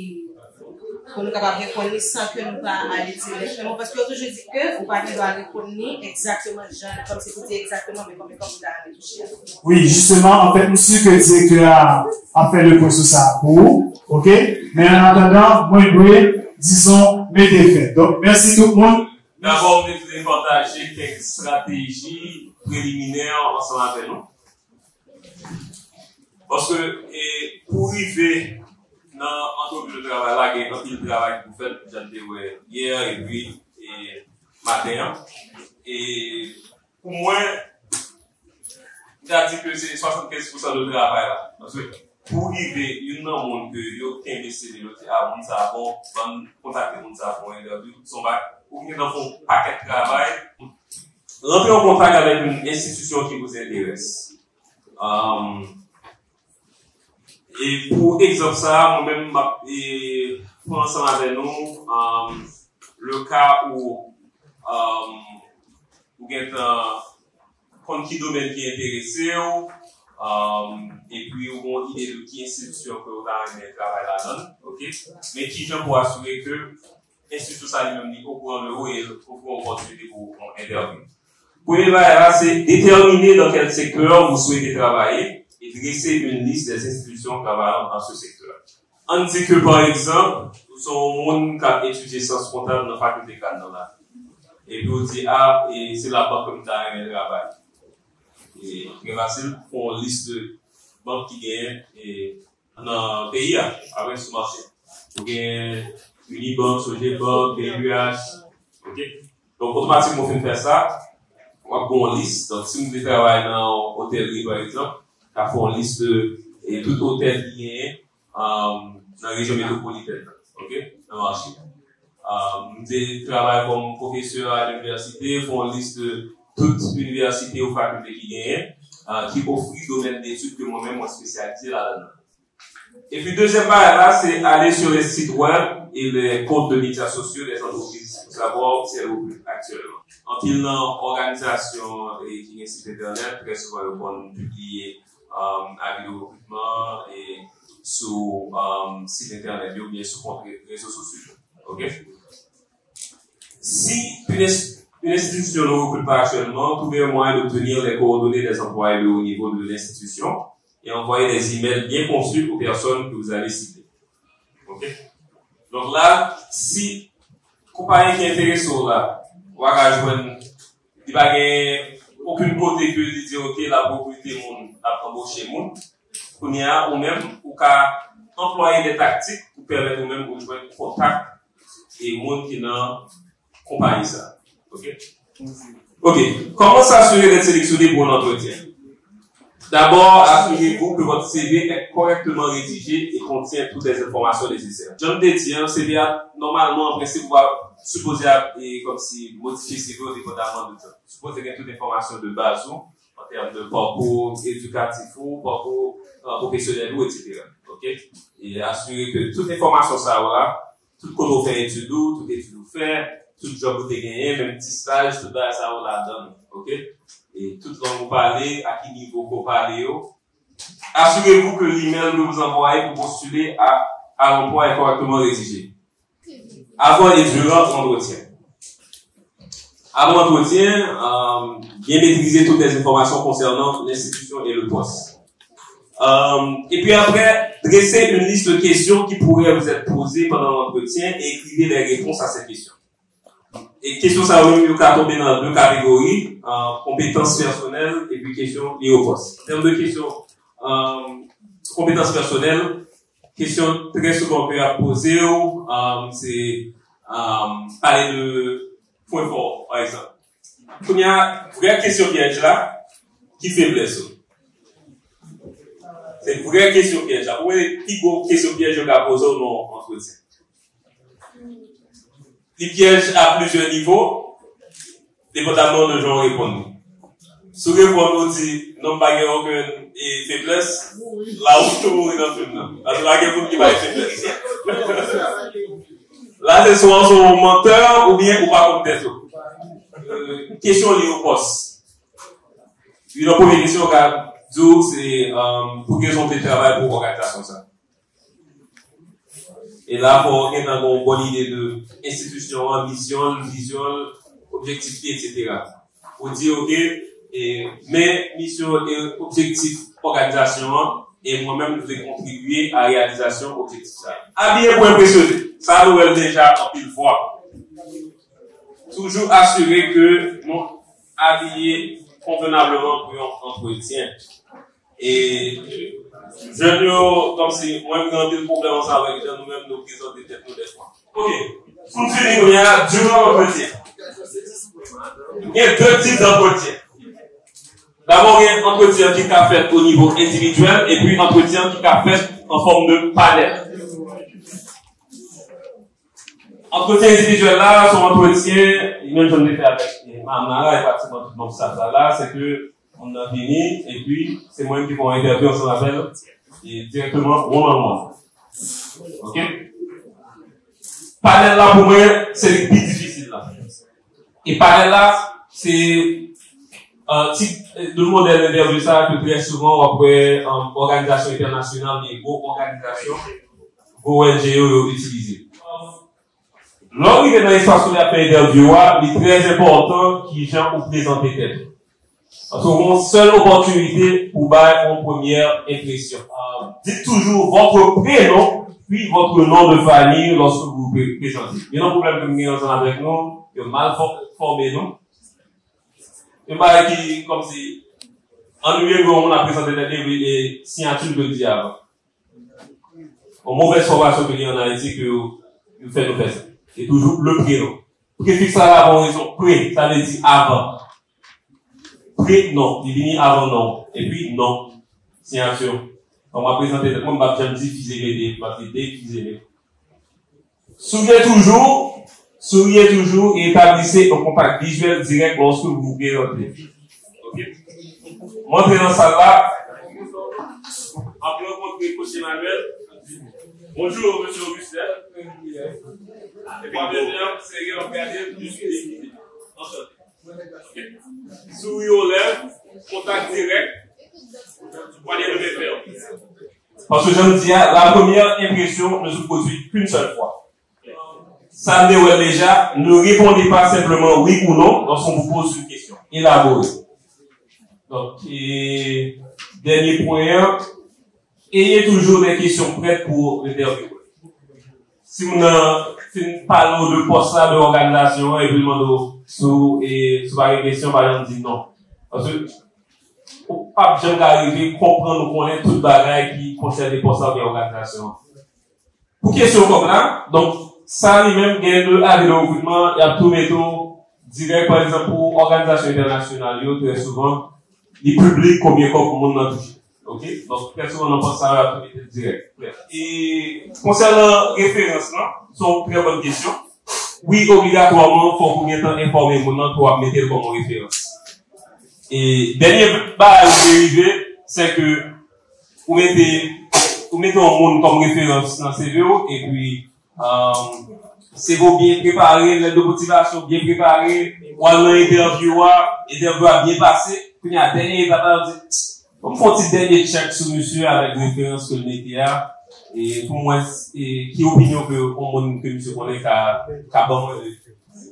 pou nou kapab reponn li san ke nou pa ale direktèman? Paske yo toujou di ke ou pa gen dwa reponn li egzakteman jan, kòmsi pou di egzakteman men konbyen kòb ou ta renmen touche a. Wi, jisteman, anfèt, m si ke direktè a ap fè le pwen sou sa pou ou, ok? Men an atandan, mwen dwe, dizon, mete fen. Donk, mèsi tout moun. Dabò, m te vle pataje kèk estrateji preliminè ansanm avè nou. Paske, e, pou rive nan antrepriz de travay la, gen anpil travay pou fèt, jan n te wè yè, epi, e, maten an. E, pou mwen, m ta di ke se swasannkenz pousan de travay la. Paske pou rive, youn nan moun ke yo kenbe C V yo, yo di, a, moun sa bon, ban n kontakte moun sa pou yon entèvyou, se yon bagay, ou gentan fè yon pakèt travay. Rantre an kontak avèk yon enstitisyon ki pou enterese. Um, E pou egzanp sa a, mwen menm, m ap e, pran ansanm avè nou um, le ka ou um, ou gentan konn ki domèn ki enterese w, um, epi ou gen yon ide de ki enstitisyon ke ou ta renmen travay ladan l, ok? Men ki jan pou asire ke enstitisyon sa li menm li okouran de ou e ofri yon opòtinite pou ou entèvyou. Premye bagay la, se déterminer dans quel secteur vous souhaitez travailler et dresser une liste des institutions travaillant dans ce secteur. Ann di ke, pa egzanp, ou se yon moun k ap etidye syans kontab nan fakilte kad nan la. Epi ou di, a, e se labank ke m ta renmen travay. E trè fasil, fè yon lis de bank ki genyen e nan peyi a, apre sou mache. Ou gen Unibank, Sogebank, B U H, ok? Donk, otomatikman, ou fin fè sa, w ap gen yon lis. Donk, si w vle travay nan otèlri, pa egzanp, ka fè yon lis de e tout otèl ki genyen um, nan rejyon metwopolitèn nan, ok? Nan mache. Um, m te travay kòm pwofesè a linivèsite, fè yon lis de tout inivèsite ou fakilte ki genyen, uh, ki ofri domèn detid ke mwen menm mwen espesyalize ladan l. Epi dezyèm bagay la, se ale sur les sites web et les comptes de médias sociaux des entreprises pour savoir si elles recrutent actuellement. Anpil nan òganizasyon e, ki gen sit entènèt, trè souvan yo konn pibliye um, avi de rekritman e sou um, sit entènèt yo oubyen sou kont re- rezo sosyo yo. Ok? Si une, ins- une institution ne recrute pas actuellement, trouvez un moyen d'obtenir les coordonnées des employés de haut niveau de l'institution et envoyez des emails bien conçus aux personnes que vous avez citées. Ok? Donk la, si konpayi ki enterese w la, w a ka jwenn, li pa gen okenn kote ke li di, ok, l ap rekrite moun, l ap anboche moun. Kounye a, ou menm, ou ka anplwaye de taktik pou pèmèt ou menm ou jwenn kontak e moun ki nan konpayi sa. Ok? Ok. Comment s'assurer d'être sélectionné pour un entretien? D'abord, assurez-vous que votre C V est correctement rédigé et contient toutes les informations nécessaires. Jan m te di an, C V a, nòmalman, an prensip, ou a sipoze ap, e, kòmsi modifye C V ou depandaman de sa. Sipoze gen tout enfòmasyon de baz ou, an tèm de pakou edikatif ou, pakou uh, pwofesyonèl ou, etsetera. Ok? E asire ke tout enfòmasyon sa yo la, tout kote ou fè etid ou, tout etid ou fè, tout djòb ou te genyen, menm ti staj, tout bagay sa yo ladan l. Ok? E tout lang ou pale, a ki nivo ke w pale yo. Assurez-vous que l'email que vous envoyez pour postuler à, à l'emploi est correctement rédigé. Avant et durant l'entretien. Avant l'entretien, euh, bien maîtriser toutes les informations concernant l'institution et le poste. Euh, et puis après, dressez une liste de questions qui pourraient vous être posées pendant l'entretien et écrivez les réponses à ces questions. E kesyon sa yo menm yo ka tonbe nan de kategori, euh, konpetans pèsonèl epi kesyon lye o pòs. An tèm de kesyon euh, konpetans pèsonèl, kesyon trè souvan ke y ap poze w, euh, se euh, pale de pwen fò w, pa egzanp. Kounye a, vrè kesyon pyèj la, ki feblès ou? Se vrè kesyon pyèj la. Pou mwen, pi gwo kesyon pyèj yo ka poze w nan yon antretyen. Li pyèj a plizyè nivo, depandaman de jan w reponn li. Si w reponn ou di, non, m pa gen okenn e, feblès, la ou tou mouri nan fim nan. Paske pa gen moun ki bay feblès. La, se swa ou se yon mantè oubyen ou pa konn tèt ou. Euh, kesyon lye o pòs. Youn nan premye kesyon yo ka di w se euh, pou ki rezon w te travay pou òganizasyon sa. E la, fò w gentan gen yon bòn ide de enstitisyon an, misyon l, vizyon l, objektif li, etsetera. Ou di, oke, e, men misyon e objektif òganizasyon an, e mwen menm, m vle kontribye a reyalizasyon objektif sa. Abiye pou enpresyone. Sa, nou wè l deja anpil fwa. Toujou asire ke nou abiye konvenableman pou yon antretyen. E jèn yo, kòmsi, mwen, m gen anpil pwoblèm ansanm avèk jan nou menm nou prezante tèt nou dèfwa. Ok, pou n fini kounye a, diran antretyen. Gen de tip d'antretyen. Dabò, gen antretyen ki ka fèt o nivo endividyèl, epi antretyen ki ka fèt an fòm de panèl. Antretyen endividyèl la, se yon antretyen, menm jan m te fè avèk Mama la, e pratikman tout manm staf la, la, se ke moun nan vini, epi se mwen menm ki fè yon entèvyou ansanm avè l. E dirèkteman, one on one. Ok? Panèl la pou mwen, se li ki pi difisil la. E panèl la, se, euh, tip, euh, de modèl entèvyou sa ke trè souvan w ap wè, euh, òganizasyon entènasyonal, men gwo òganizasyon, gwo O N G yo, yo itilize. Lè w rive nan espas kote y ap fè entèvyou a, li trè enpòtan kijan ou prezante tèt ou. Paske w gen yon sèl opòtinite pou bay yon premyè enpresyon. Euh, dites toujours votre prénom, puis votre nom de famille lorsque vous vous pré-, présentez. Gen yon pwoblèm ke m gen ansanm avèk nou, yo mal fò-, fòme nou. Yon bagay ki kòmsi annuye pou yon moun ap prezante tèt li, epi e siyati l ke l di avan. Yon movèz fòmasyon ke gen ann Ayiti ke yo, yo fè nou fè sa. E toujou le prénom. Prefiks la la pou yon rezon. Pre, sa vle di avan. Prenon, li vini avan non. Epi non. Siyati. Donk, m ap prezante tèt mwen, m p ap janm difize mete, m ap di defize mete. Souriez toujours, souriez toujours et établissez un contact visuel direct lorsque vous vous présentez. Ok. M antre nan sal la, m ap rankontre Coach Emmanuel. Bonjour, Monsieur Augustin. Epi deuxième, se regade juste. Enchanté. Ok. Souri aux lèvres, contact direct. Poignée de main ferme. Paske jan m di a, la première impression ne se produit qu'une seule fois. Sa m te wè deja, ne répondez pas simplement oui ou non lorsqu'on vous pose une question. Élaborez. Donk, e, dènye pwen an, ayez toujours des questions prêtes pour l'interview. Si moun nan fin pale w de pòs la, de òganizasyon an, epi l mande w si w, e, si w pa gen kesyon, pa janm di non. Paske ou p ap janm ka rive konprann ou konnen tout bagay ki konsène pòs la oubyen òganizasyon an. Pou kesyon kòb la, donk, sa li menm gen de avi de rekritman, y ap tou mete w dirèk, pa egzanp, pou òganizasyon entènasyonal yo, trè souvan, li piblik konbyen kòb moun nan touche. Ok? Donk, trè souvan nan pòs sa yo, y ap tou mete l dirèk. E konsènan referans lan, se yon trè bòn kesyon. Wi, obligatwaman, fòk ou gentan enfòme moun nan ke w ap mete l kòm yon referans. E dènye bagay ou dwe rive, se ke ou mete, ou mete yon moun kòm referans nan C V w, epi, um, C V w byen prepare, lèt de motivasyon byen prepare, ou al nan entèvyou a, entèvyou a byen pase, kounye a dènye etap la, ou di, bon, m fè yon ti dènye tchèk sou misye avèk referans ke l mete a, e pou m wè, e, ki opinyon ke yon moun ke misye konnen ka, ka ban mwen.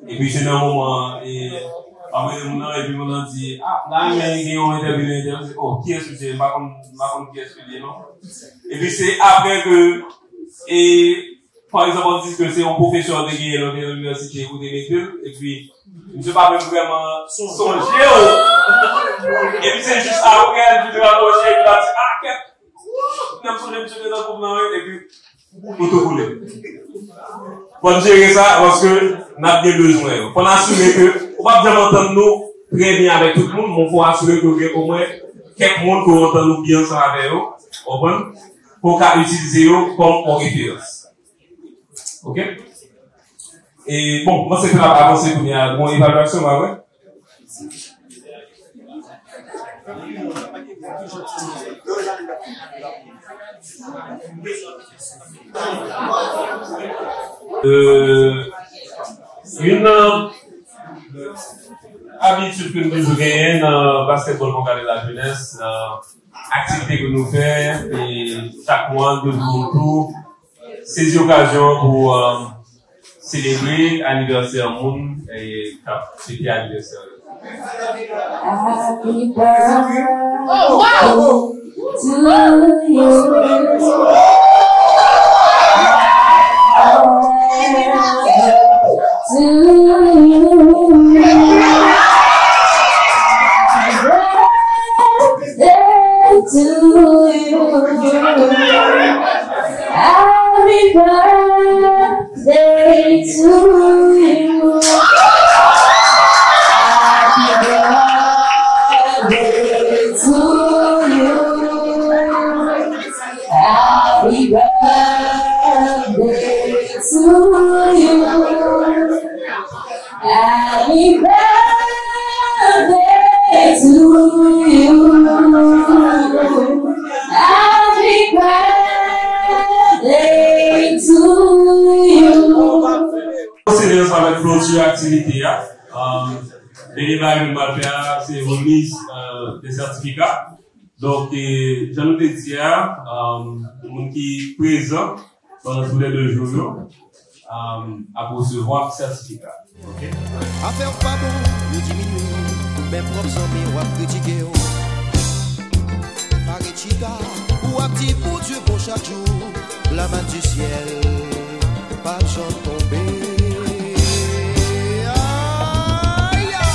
Epi se nan moman, e, apre moun nan, epi moun nan di, ah, la, men gen yon entèvyou, entèvyou, se, oh, kiyès misye, m pa konn, m pa konn kiyès li ye, non. Epi se apre ke, e, pa egzanp, ou di ke se yon pwofesè ou te genyen nan yon inivèsite ou te mete l, epi misye pa menm vrèman sonje w. Epi se jis apre, l vin rapwoche, epi l ap di, ah, kèt, m sonje misye te nan gwoup lan, wi, epi ou tou koule. Fò n jere sa, paske n ap gen bezwen yo. Fò n asire ke ou p ap janm antann nou trè byen avèk tout moun, men fò w asire ke w gen omwen kèk moun ke w antann ou byen ansanm avè yo, w konprann? Pou w ka itilize yo kòm yon referans. Ok? E, bon, mwen se ke n ap avanse kounye a. Bon, evalyasyon, pa vre? Euh, youn nan abitid ke nou toujou genyen nan Basketball Concassé la Jeunesse, nan aktivite ke nou fè, e chak mwa, nou toujou sezi okazyon pou, euh, selebre anivèsè moun, e, k ap fete anivèsè yo. Happy birthday to you. To you. Happy birthday to you. Happy birthday to you. Happy birthday to you. Happy birthday to you. Happy birthday to you. Happy Konsidere sa va klotire aktivite a. Um, dènye bagay nou pral fè a, se remiz, euh, de sètifika. Donk, eh, jan nou te di a, um, moun ki prezan pandan tou lè de jou yo, um, ap resevwa sètifika. Afè w pa bon, yo diminye. Men pwòp zanmi w ap kritike w. Pare chita, ou ap di Bondye bon chak jou. Lamen di syèl p ap janm tonbe. Ay, ay.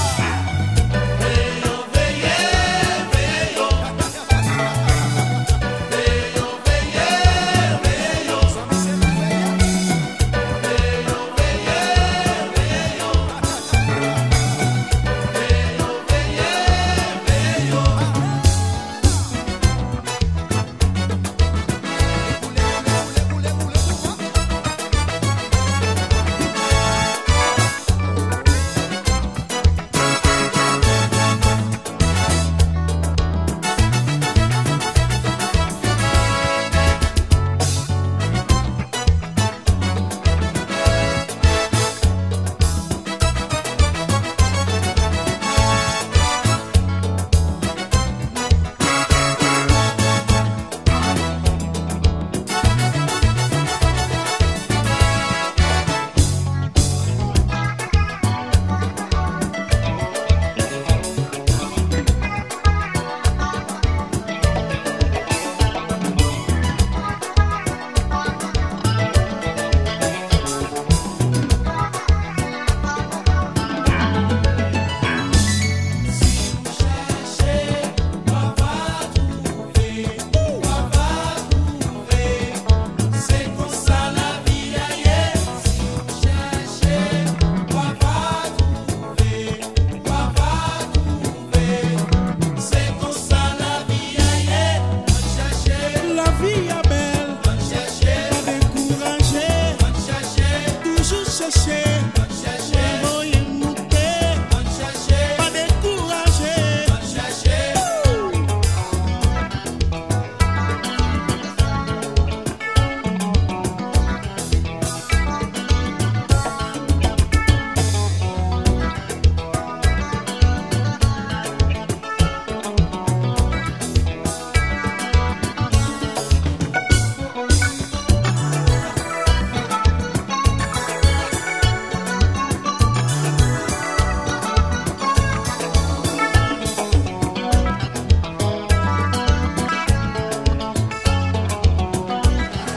Chèche, w a va twouve, w a va twouve. Se konsa lavi a ye. Ann chèche. Lavi a bèl. Ann chèche. Pa dekouraje. Ann chèche. Toujou chèche. Ann chèche. Voye moute. Ann chèche. Pa dekouraje. Ann chèche.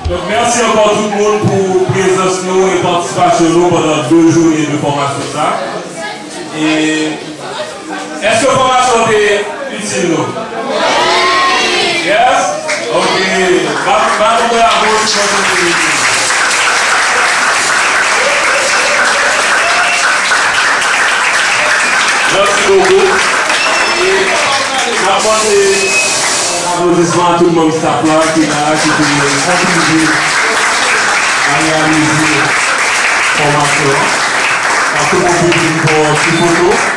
Donk, mèsi ankò tout moun pou prezans nou e patisipasyon nou pandan de jounen de fòmasyon sa. E èske fòmasyon te itil nou? Yes? Ok. Bat, bat nou bravo si fòmasyon te itil. Merci beaucoup. E n ap mande aplodisman a tout manm staff la ki la, ki te kontribye a reyalize fòmasyon an. N ap tou pwofite pou pran yon ti foto.